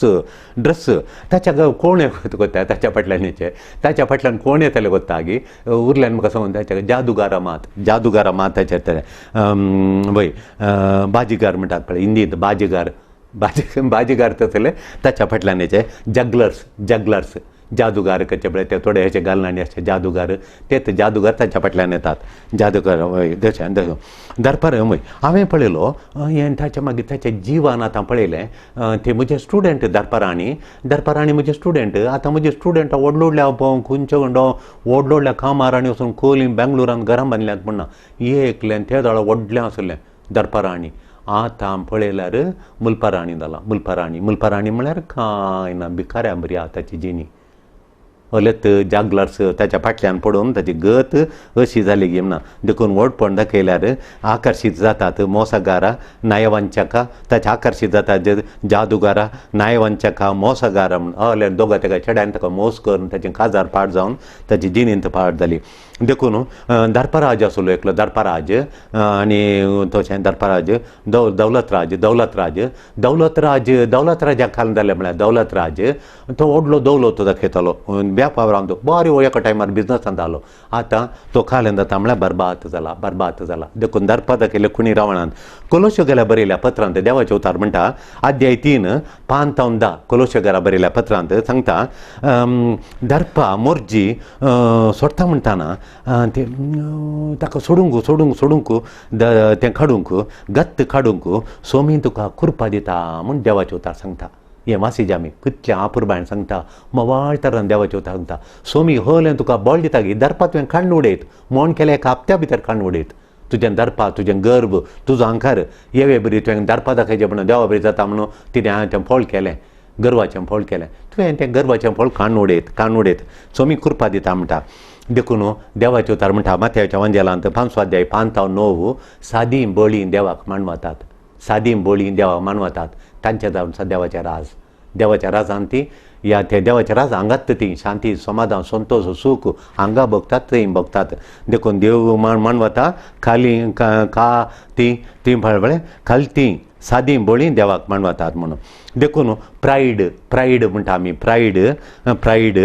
ड्रेस ताच्या कोण कोत्ता ताच्या फाटल्यान हेचे ताच्या फाटल्यान कोण येतले कोत्ता गी उरल्यान म्हाका सांगून ताच्या जादुगारा मात, जादुगारा मात ताच्या येतले वय बाजीगार म्हणटात पळय हिंदींत, बाजीगार, बाजी बाजीगार तसले ताच्या फाटल्यान हेचे जगलर्स, जगलर्स जादूगार करचे पळय ते थोडे हेचे घालून आनी अशे जादूगार, तेच जादूगार ताच्या फाटल्यान येतात जादूगार. वय तशें तशें दरपार वय हांवें पळयलो हें ताच्या मागीर ताचें जिवन आतां पळयलें. ते म्हजे स्टुडंट दरपारांनी, दरपारांनी म्हजे स्टुडंट आतां म्हजे स्टुडंट व्हडल्या व्हडल्या खंयच्या व्हडल्या व्हडल्या कामारांनी वचून खोली बेंगलोरान घरां बांदल्यांत म्हण ना एकल्यान ते दोळा व्हडलें आसलें दरपारांनी. आतां पळयल्यार मुलपाराणी जाला, मुलपाराणी, मुलपाराणी म्हळ्यार कांय ना, भिकाऱ्या बरी आतांची जिणी. अलेत जागलर्स ताच्या फाटल्यान पडून ताची गत अशी जाली गी ना. देखून व्हडपण दाखयल्यार आकर्शीत जातात मोसगारा नायवंचका, ताच्या आकर्शीत जातात जादुगारा नायवंचका मोसगारा म्हूण अले दोगा तेका चेड्यान ताका मोस करून ताचें काजार पाड जावन ताची जिणेंत पाड जाली. देखून दर्पराज आसलो एकलो दर्पराज आनी तशें दर्पराज दौलतराज, दौलतराज, दौलतराज, दौलतराजाक खाल जालें म्हळ्यार दौलतराज तो व्हडलो दौलत दाखयतालो व्यापारान, तो बरो एका टायमार बिजनसान जालो. आतां तो खाल्यान जाता म्हळ्यार बरबाद जाला, बरबाद जाला. देखून दर्पा दाखयले खुणी रावणान. कोलोश्यो गेल्या बरयल्या पत्रांत देवाचे उतार म्हणटा अध्याय 3 5 तावन 10 कोलोश्यो गेल्या बरयल्या पत्रांत सांगता दर्पा मोर्जी सोडटा म्हणटाना ते ताका सोडूंक सोडूंक सोडूंक तें काडूंक गत्त काडूंक सोमी तुका कुरपा दिता म्हूण देवाचे उतार सांगता. हें वासीज आमी कितलें आपुरबायन सांगता, मवाळ तरान देवाचे उतार सांगता. सोमी हलें तुका बळ दिता की दर्पा तुवें काडून उडयत मोण केलें एका हप्त्या भितर काडून उडयत तुजें दर्पा, तुजें गर्व, तुजो अहंकार येवे बरी तुवें दर्पा दाखयचें म्हणून देवा बरी जाता म्हणून तिणें हांवें तें फळ केलें, गर्वाचें फळ केलें, तुवें तें गर्वाचें फळ काडून उडयत, काडून उडयत सोमी कुरपा दिता म्हणटा. देखून देवाचे उतार म्हणटा माथ्याच्या वांजेलांत 5 अध्याय 5 तावन 9 सादी बळी देवाक मानवतात, सादी बळी देवाक मानवतात तांच्या जावन देवाच्या राज, देवाच्या राजान ती या ते देवाच्या राज हांगात ती शांती समाधान संतोष सूख हांगा भोगतात थंय भोगतात. देखून देव मानवता खाली का ती ती पळय खाली ती सादी बळी देवाक मानवतात म्हणून. देखून प्रायड, प्रायड म्हणटा आमी, प्रायड, प्रायड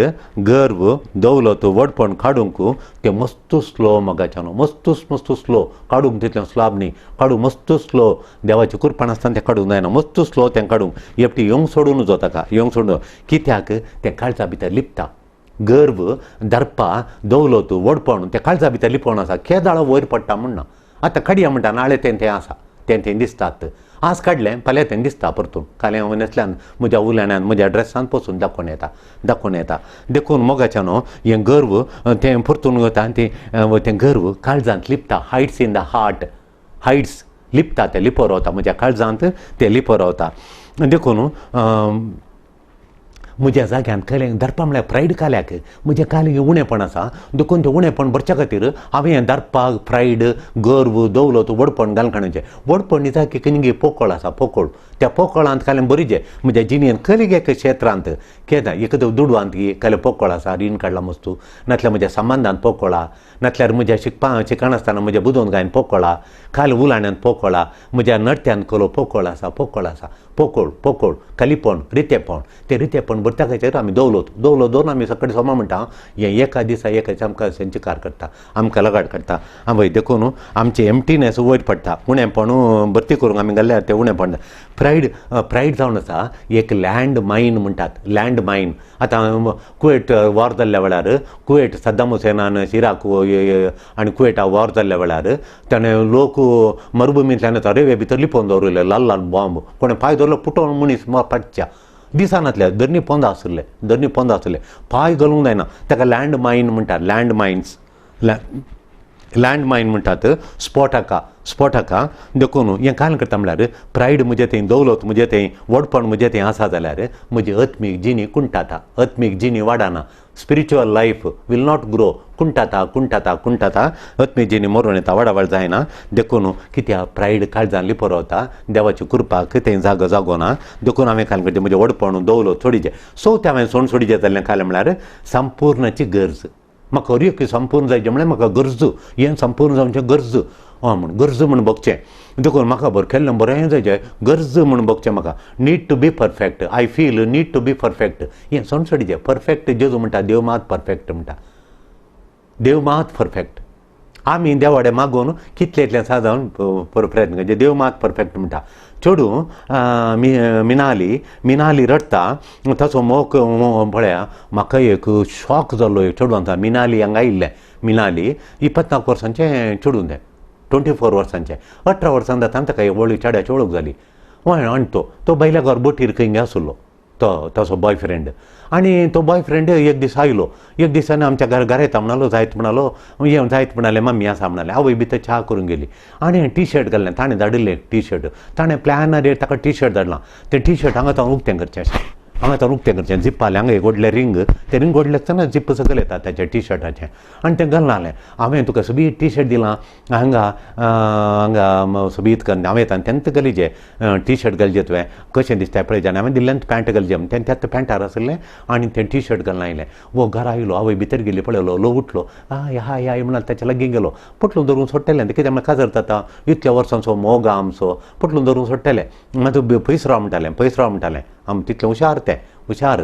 गर्व दौलत व्हडपण काडूंक तें मस्त स्लो मोगाच्यान मस्त मस्त स्लो काडूंक तितलें स्लाब न्ही काडूंक मस्त स्लो देवाचें कुरपण आसतना तें काडूंक जायना, मस्त स्लो तें काडूंक एकटी येवंक सोडून जो ताका येवंक सोडून कित्याक तें काळजा भितर लिपता. गर्व दर्पा दौलत व्हडपण तें काळजा भितर लिपोवन आसा, केदाळो वयर पडटा म्हण ना. आतां काडया म्हणटा नाळे तें तें आसा तें तें दिसतात, आज काडलें फाल्यां तें दिसता परतून, काल्यां हांव न्हेसल्यान म्हज्या उलयण्यान म्हज्या ड्रेसान पसून दाखोवन येता, दाखोवन येता. देखून मोगाच्यान न्हू हें गर्व तें परतून वता आनी तें तें गर्व काळजांत लिपता, hides in the heart, hides लिपता, तें लिपो रावता म्हज्या काळजांत तें लिपो रावता. देखून म्हज्या जाग्यान कलें दर्पा म्हळ्यार प्रायड काल्याक म्हज्या कालें उणेपण आसा, देखून तें उणेपण भरच्या खातीर हांवें हें दर्पाक प्रायड गर्व दौलत व्हडपण घालून काडचें. व्हडपण दिता की कितें पोकळ आसा, पोकळ त्या पोकळांत कालें बरीचें म्हज्या जिणेन खरी एका क्षेत्रांत केन्ना एक दुडवांत कालें पोकळ आसा, रीण काडलां मस्तू, नातल्यार म्हज्या संबंदांत पोकळा, नातल्यार म्हज्या शिकपा शिकनासतना म्हज्या बुदोवन गायन पोकळा, काल उलाण्यान पोकळा, म्हज्या नडत्यान कलो पोकळ आसा, पोकळ आसा, पोकळ पोकळ खालीपण रितेपण, तें रितेपण भरता खातीर आमी दौलत दौलत दवरून आमी सकाळी सोमा म्हणटा हें एका दिसा एका दिसा आमकां संचकार करता, आमकां लगाड काडटा. वय देखून आमचें एम्प्टीनेस वयर पडटा, उणेपण भरती करूंक आमी घाल्यार तें उणेपण. प्रायड, प्रायड जावन आसा एक लँड मायन म्हणटात, लँड मायन. आतां कुवेट वॉर जाल्ल्या वेळार कुवेट सद्दाम हुसेनान इराक आनी कुवेटा वॉर जाल्ल्या वेळार ताणें लोक मरुभुमींतल्यान रेवे भितर लिपोवन दवरिल्ले ल्हान ल्हान बॉम्ब, कोणें पांय दवरलो पुटोवन मनीस पडच्या दिसनातले, धरणी पोंदा आसले, धरणी पोंदा आसले, पांय घालूंक जायना, ताका लँड मायन म्हणटात, लँड मायन्स, लँड मायन म्हणटात, स्पोटका, स्पोटका. देखून हें कारण करता म्हळ्यार प्रायड म्हजें थंय, दौलत म्हजें थंय, व्हडपण म्हजें थंय आसा जाल्यार म्हजी आत्मीक जिणी कुंटाता, आत्मीक जिणी वाडना, Spiritual life will not grow. कुंटाता कुंटाता कुंटाता आत्मीजीनी मरून येता, वाडावळ जायना. देखून कित्याक प्रायड काळजान लिपरवता, देवाची कृपाक तें जागो जागो ना. देखून हांवें काल करचें म्हजें व्हडपण दवलो सोडीचें. सो तें हांवें सोण सोडीचें जाल्लें काल म्हळ्यार संपूर्णाची गरज. म्हाका हर एक संपूर्ण जायचें म्हळ्यार म्हाका गरज, हें संपूर्ण जावचें गरज हय म्हूण गरज म्हूण बगचें. देखून म्हाका बरें केल्लें बरें जायचें, गरज म्हूण बगचें म्हाका. Need to be perfect, I feel need to be perfect. हें सोण सोडीचें. परफेक्ट जेजू म्हणटा, देव मात परफेक्ट म्हणटा, देव मात परफेक्ट. आमी देवाडे मागून कितले इतलें सादारण प्रयत्न करचे, देव मात परफेक्ट म्हणटा. चेडूं मिनाली, मिनाली रडटा, ताचो मोग पळया म्हाका एक शॉक जालो. एक चेडूं आसा मिनाली, हांगा आयिल्लें. मिनाली 24 वर्सांचें चेडूं तें, 24 वर्सांचें. 18 वर्सां जाता ताका एक वळख चेड्याची वळख जाली. हय, आनी तो बायल्या घर बोटीर खंय आसलो तो ताचो बॉयफ्रेंड. आनी तो बॉयफ्रेंड एक दीस आयलो, एक दिसांनी आमच्या घर घरा येता म्हणालो, जायत म्हणालो, येवन जायत म्हणालें, मम्मी आसा म्हणालें. आवय भितर च्या करून गेली आनी टी शर्ट घाल्लें, ताणें धाडिल्लें टी शर्ट. ताणें प्लॅनार ताका टी शर्ट धाडलां. तें टी शर्ट हांगा ताणें उक्तें करचें अशें, हांगा ताणें उक्तें करचें, जिप्प आलें हांगा एक व्हडलें रिंग, तें रिंग व्हडलें आसतना जिप्प सकयल येता ताच्या टी शर्टाचें. आनी तें घालून आलें. हांवें तुका सोबीत टी शर्ट दिलां हांगा हांगा सोबीत करून हांवें येता तेंत गलीजे टी शर्ट घालचें तुवें कशें दिसता पळयचें. आनी हांवें दिल्लें पॅन्ट घालचें, तें त्याच पॅन्टार आसलें आनी तें टी शर्ट घालून आयलें. वो घरा आयलो, आवय भितर गेली, पळयलो, लो उठलो, I हाय हाय म्हणाल, ताच्या लागीं गेलो, पोटलून धरून सोडटलें. कितें म्हळ्यार काजर जाता, इतल्या वर्सांचो मोग आमचो, पोटलून धरून सोडटलें. मागीर पयस राव म्हणटालें, पयस राव म्हणटालें, आम तितलें हुशार तें हुशार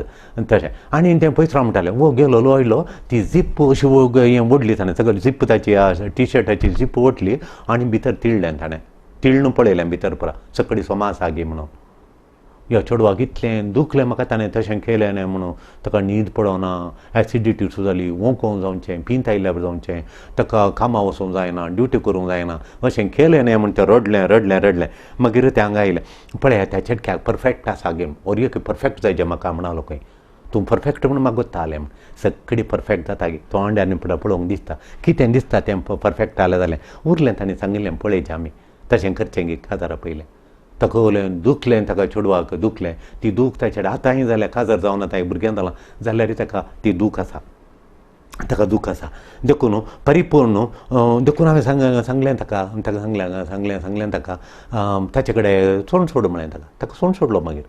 तशें. आनी तें पयस राव म्हणटालें. वो गेलो, लो आयलो, ती जिप्प अशी हें ओडली ताणें, सगळी जिप्प ताची टी शर्टाची जिप्प ओडली आनी भितर तिळ्ळें ताणें, तिळ्ळून पळयलें भितर पुरा सकडी सोमा आसा गी म्हणून. ह्या चेडवाक इतलें दुखलें म्हाका ताणें तशें केलें न्ही म्हणून. ताका न्हीद पडना, एसिडिटी सुद्दां जाली, ओंकोंक जावचें, पींत आयल्यार जावचें, ताका कामां वचूंक जायना, ड्युटी करूंक जायना, अशें केलें न्ही म्हूण तें रडलें रडलें रडलें. मागीर तें हांगा आयलें, पळया त्या चेडक्याक परफेक्ट आसा गे, और एक परफेक्ट जायचें म्हाका म्हणालो खंय, तूं परफेक्ट म्हूण म्हाका गोत्तालें म्हूण. सगळी परफेक्ट जाता गे, तोंड आनी पळोवंक दिसता कितें दिसता तें परफेक्ट जालें जालें उरलें. ताणें सांगिल्लें पळयचें आमी तशें करचें गे. काजारा पयलें ताका उलयन दुखलें, ताका चेडवाक दुखलें, ती दूख ताच्या आतांय जाल्यार काजार जावन आतां भुरगें जालां जाल्यार ताका ती दूख आसा, ताका दूख आसा. देखून परिपूर्ण, देखून हांवें सांगलें ताका, ताका सांगलें सांगलें सांगलें ताका, ताचे कडेन सोड सोड म्हळें ताका, ताका सोड सोडलो. मागीर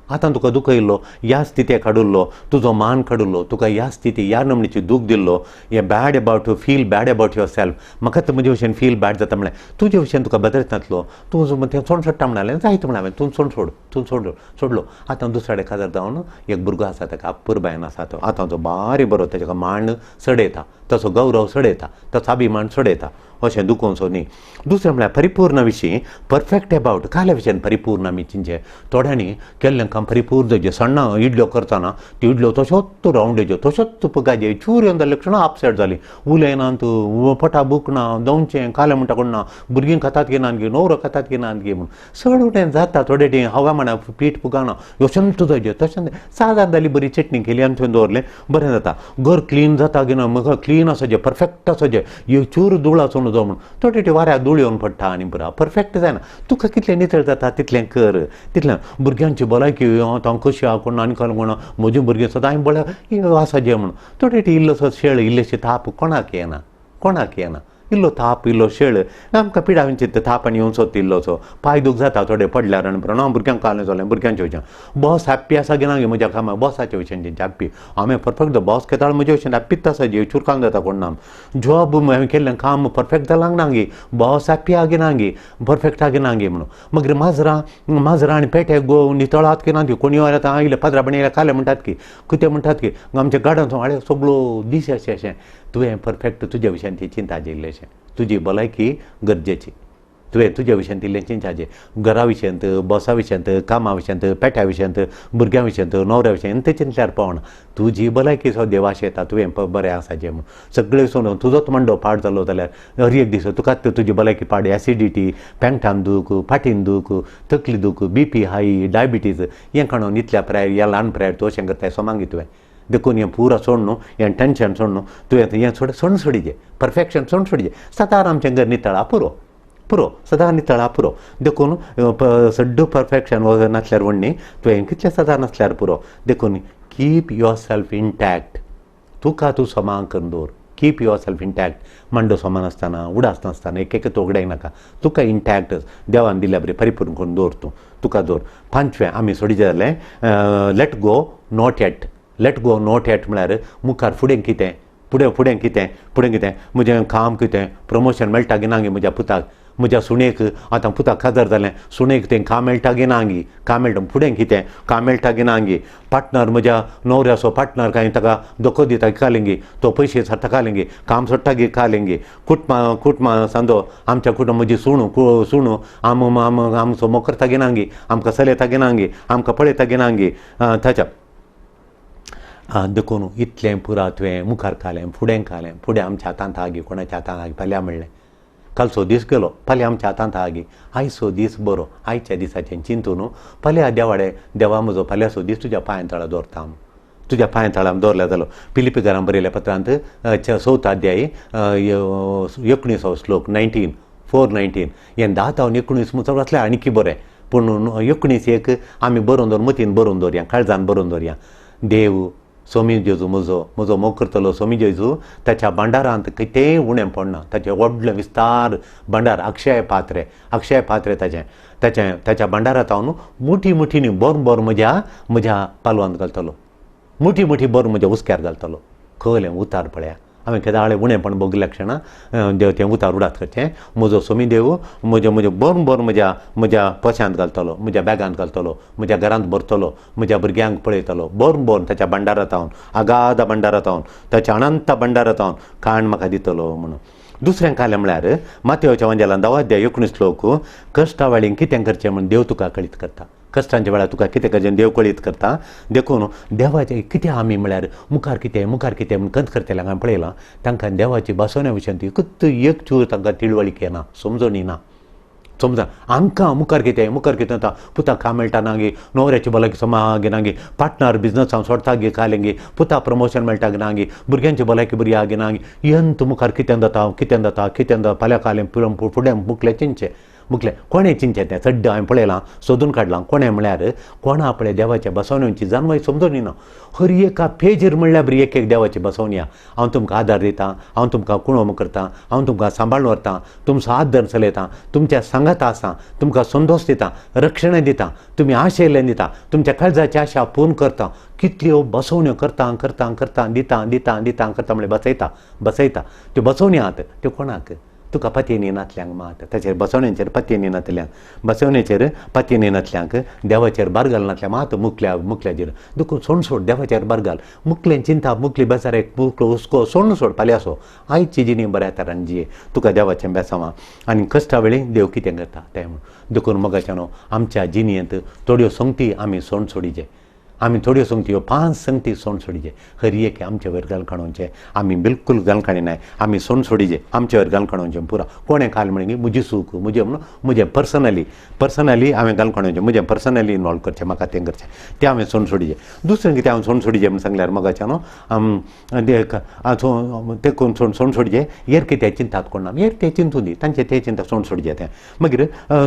आतां तुका दुखयल्लो, ह्या स्थितीक हाडिल्लो, तुजो मान काडिल्लो, तुका ह्या स्थिती ह्या नमणेची दूख दिल्लो, हे bad about to feel bad about yourself. म्हाका तर म्हजे भशेन फील बॅड जाता म्हळें, तुजे भशेन तुका बदलत नासलो, तूं तें सोड सोडटा म्हणालें, जायत म्हणलें हांवें, तूं सोड सोड, तूं सोड सोडलो. आतां दुसऱ्या काजार जावन एक भुरगो आसा ताका, अपुरबायन आसा तो, आतां तो बारी बरो, ताका मान चडयता, ताचो गौरव चडयता, ताचो अभिमान चडयता, अशें दुखोवचो न्ही. दुसरें म्हळ्यार परिपूर्ण विशीं, परफेक्ट अबावट काल्या विशयान परिपूर्ण आमी चिंतचें. थोड्यांनी केल्लें काम परिपूर्ण जायचें. सण्णां इडल्यो करतना त्यो इडल्यो तश्योच रावंडेच्यो तश्योच गाजे चूर येवन जालें क्षण अपसेट जाली, उलयना तूं, पोटा भूक ना, दवचें कालें म्हणटा कोण ना, भुरगीं खातात की ना गे, न्हवरो खातात की ना गे म्हूण चड उटें जाता. थोडे टी हवामाना पीठ पुगाना यशंत जायचें, तशें सादारण जाली बरी चटणी केली आनी थंय दवरलें, बरें जाता. घर क्लीन जाता की ना, म्हाका क्लीन आसाचें, परफेक्ट आसाचें, एक चूर धूळ आसूं जावं म्हूण. थोडे टी वाऱ्याक धूळ येवन पडटा आनी पुरा परफेक्ट जायना. तुका कितलें नितळ जाता तितलें कर, तितलें भुरग्यांची भलायकी हांव कशी आहा कोण आनी कोण कोण म्हजी भुरगीं सदांय बळ्या आसा जे म्हूण. थोडे टी इल्लोसो शेळ इल्लेशी ताप कोणाक येना, कोणाक येना, इल्लो ताप इल्लो शेळ आमकां पिडावेंची ताप आनी येवन सोदता, इल्लोसो पांय दूख जाता थोडे पडल्यार आनी पुरो भुरग्यांक कालें जालें. भुरग्यांचे वयच्यान बॉस हॅप्पी आसा की ना गे म्हज्या कामाक, बॉसाच्या वयच्यान तेंचे हॅप्पी, हांवें परफेक्ट बॉस केताळ म्हज्या वयच्यान हॅप्पीच आसा जे चुरकान जाता कोण ना. जॉब हांवें केल्लें काम परफेक्ट जालां ना गे, बॉस हॅप्पी आहा की ना गे, परफेक्ट आहा की ना गे म्हणून. मागीर माजरां माजरां आनी पेटे गो नितळात की ना ती, कोणी आतां आयले पाद्रा बणयल्या कालें म्हणटात की कितें म्हणटात की आमच्या गार्डन हाडे सगळो दीस अशें अशें. तुवें परफेक्ट तुज्या विशयान ती चिंता इल्लेशें, तुजी भलायकी गरजेची, तुवें तुज्या विशयांत इल्लें चिंताचें, घरा विशयांत, बॉसा विशयांत, कामा विशयांत, पेट्या विशयांत, भुरग्यां विशयांत, न्हवऱ्या विशयांत तें चिंतल्यार पावना. तुजी भलायकी सो देवाश येता, तुवें बरें आसा जें म्हूण सगळें सोडून तुजोच मांडो पाड जालो जाल्यार हर एक दीस तुकाच तुजी भलायकी पाड, एसिडिटी, पेंटान दूख, फाटीन दूख, तकली दूख, बीपी हाय, डायबिटीज, हें काडून इतल्या प्रायर ह्या ल्हान प्रायर तूं अशें करताय सोमांगी तुवें. देखून हें पुरा सोड न्हू, हें टेंशन सोड न्हू, तुवें हें सोड सोड सोडीचें, परफेक्शन सोड सोडीचें. सदां आमचें घर नितळा पुरो पुरो, सदां नितळा पुरो. देखून सड्डो परफेक्शन नासल्यार व्हडली, तुवें कितलें सदां नासल्यार पुरो. देखून कीप your self intact, तुका तूं समा करून दवर. Keep your self intact. मांडो समान आसतना, उडास नासतना एक एक तोगडाय नाका. तुका इंटॅक्ट देवान दिल्या बरें परिपूर्ण करून दवर तूं, तुका दवर. पांचवें आमी सोडीचें जालें let go not yet. Let go not yet म्हळ्यार मुखार फुडें कितें, फुडें फुडें कितें, फुडें कितें, म्हजें काम कितें, प्रमोशन मेळटा गी ना गी म्हज्या पुताक, म्हज्या सुणेक, आतां पुताक काजार जालें, सुणेक तें काम मेळटा गी ना गी, काम मेळटा, फुडें कितें काम मेळटा गी ना गी, पार्टनर म्हज्या न्हवऱ्याचो पार्टनर कांय ताका धोको दिता कालेंगी, तो पयशे सारता कालेंगी, काम सोडटा गी कालेंगी, कुटुंबा कुटुंबा सांदो आमच्या कुटुंब म्हजी सुणू सुणू आम आम आमचो मोग करता गी ना गी, आमकां चलयता गी ना गी, आमकां पळयता गी ना गी, ताच्या देखून इतलें पुरा तुवें मुखार खालें, फुडें खालें, फुडें आमच्या हातांत आगी, कोणाच्या हातांत आगी फाल्यां म्हणलें कालचो दीस गेलो, फाल्यां आमच्या हातांत आगी, आयचो दीस बरो, आयच्या दिसाचें चिंतून फाल्यां देवाडे देवा म्हजो फाल्यांचो दीस तुज्या पांयां तळा दवरता, तुज्या पांयां तळा दवरल्या जालो. फिलिपी घरान बरयल्या पत्रांत चवथो अध्याय 19 श्लोक 19:4-19 हें 10 तावन 19 मुखार वाचल्यार आनीकी बरें, पूण 19 एक आमी बरोवन दवर, मतीन बरोवन दवरया, काळजान बरोवन दवरया. देव सोमी जेजू म्हजो म्हजो मोग करतलो सोमी जेजू ताच्या भांडारांत कितेंय उणें पडना, ताचें व्हडलें विस्तार भांडार, अक्षय पात्रे, अक्षय पात्रे ताचें ताचें ताच्या भांडारांत हांव मुठी मुठींनी बोर बोर म्हज्या म्हज्या पालवांत घालतलो, मुठी मुठी बोर म्हज्या हुस्क्यार घालतलो. कळ्ळें उतार पळया, हांवें केदाळे उणेंपण भोगल्या क्षणा देव तें उतार उडात करचें, म्हजो सोमी देव म्हजें म्हजें बोर बोर म्हज्या म्हज्या पोशांत घालतलो, म्हज्या बॅगांत घालतलो, म्हज्या घरांत भरतलो, म्हज्या भुरग्यांक पळयतलो, बोर बोर ताच्या भांडारांत हांव, अगाध भांडारांत हांव, ताच्या अनंत भांडारांत हांव काण म्हाका दितलो म्हणून. दुसरें कालें म्हळ्यार मातयोच्या वांजेलान 10 अध्याय 19 श्लोक, कश्टा वेळी कितें करचें म्हूण देव तुका कळीत करता, कश्टांच्या वेळार तुका कितें करचें देव कळीत करता. देखून देवाचें कितें आमी म्हळ्यार मुखार कितें मुखार कितें म्हूण कंत करतल्यांक हांवें पळयलां, तांकां देवाची बसवण्या विशयांत एकूच एक चूर तांकां तिळवळीक येना, समजणी ना, समजा आमकां मुखार कितें मुखार कितें जाता, पुताक काम मेळटा ना गी, न्हवऱ्याची भलायकी समा गी ना गी, पार्टनर बिजनस हांव सोडटा गी कालें गी, पुता प्रमोशन मेळटा गी ना गी, भुरग्यांची भलायकी बरी आहा गी ना गी, यंत मुखार कितें जाता कितें जाता कितें जाता, फाल्यां कालें फुडें मुखलें चिंतचें, मुखलें कोणें चिंतचें तें सड्ड हांवें पळयलां, सोदून काडलां. कोणें म्हळ्यार कोणा आपल्या देवाच्या बसवण्याची जाणवाय समजून ना, हर एका पेजीर म्हणल्यार बरी एक एक देवाची बसवणी आहा. हांव तुमकां आदार दितां, हांव तुमकां कुणोम करतां, हांव तुमकां सांबाळून व्हरतां, तुमचो हात धरून चलयतां, तुमच्या सांगाता आसा, तुमकां संतोश दितां, रक्षण दितां, तुमी आशेल्लें दिता, तुमच्या काळजाची आशा पूर्ण करता. कितल्यो बसवण्यो करता करता करता दितां दितां दितां करता म्हळ्यार बसयता बसयता. त्यो बसवण्यो आहात त्यो कोणाक, तुका पतीनी नातल्यांक मात, ताचेर बसवण्यांचेर पतीनी नातल्यांक, बसवण्याचेर पतीनी नातल्यांक, देवाचेर भार घालनातल्या मात मुकल्या मुकल्याचेर देखून सोड सोड देवाचेर भार घाल, मुकलें चिंता मुकली बेजारेक मुकलो हुस्को सोडून सोड फाल्यां आयची जिणी बऱ्या तरान जिये, तुका देवाचें बेसांव. आनी कश्टा वेळी देव कितें करता तें म्हूण. देखून मोगाच्यानो आमच्या जिणेंत थोड्यो संगती आमी सोड सोडीचे, आमी थोड्यो संगती ह्यो 5 संगती सोड सोडीचे, हर एक आमचे वयर घाल काडोवचें, आमी बिलकूल घाल काडिनाय, आमी सोड सोडीचे, आमचे वयर घाल काडोवचें पुरा. कोणें खाल म्हणलें म्हजी सूख म्हजें म्हणून म्हजें पर्सनली पर्सनली हांवें घाल काडोवचें, म्हजें पर्सनली इनवॉल्व करचें, म्हाका तें करचें, तें हांवें सोड सोडीचें. दुसरें कितें हांवें सोड सोडीचें म्हूण सांगल्यार मोगाच्यान न्हू तें कोण सोड सोड सोडचें, हेर कितें चिंतात कोण ना, हेर तें चिंतूं दी, तांचें तें चिंता सोड सोडचें तें. मागीर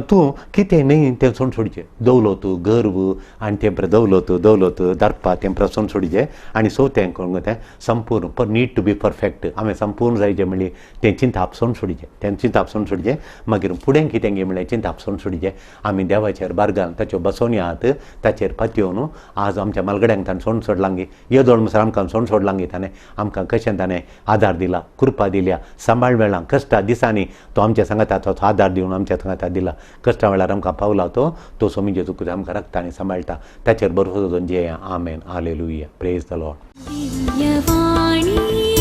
तूं कितें न्हय तें सोड सोडचें, दौलत गर्व आनी तें दौलत दौलत दर्पा तें प्रसन्न सोडीचें. आनी चवथें कोण तें संपूर्ण पर नीड टू बी परफेक्ट, हांवें संपूर्ण जायचें म्हणली तें चिंताप सोड सोडीचें, तें चिंताप सोड सोडचें. मागीर फुडें कितें गे म्हणलें चिंताप सोड सोडीचें. आमी देवाचेर भार घालून ताच्यो बसवण्यो आहात ताचेर पातयेवन आज आमच्या मालगड्यांक ताणें सोड सोडलां गी, येदोळ म्हणसर आमकां सोड सोडलां गी, ताणें आमकां कशें ताणें आदार दिला, कृपा दिल्या, सांबाळ मेळ्ळा, कश्टा दिसांनी तो आमच्या सांगाता तो आदार दिवन आमच्या सांगाता दिला, कश्टा वेळार आमकां पावला तो तो सोमी जेजू आमकां राखता आनी सांबाळटा, ताचेर भरवंसो दवरून जियेया. आमेन. Hallelujah. Praise the Lord. Divyavani.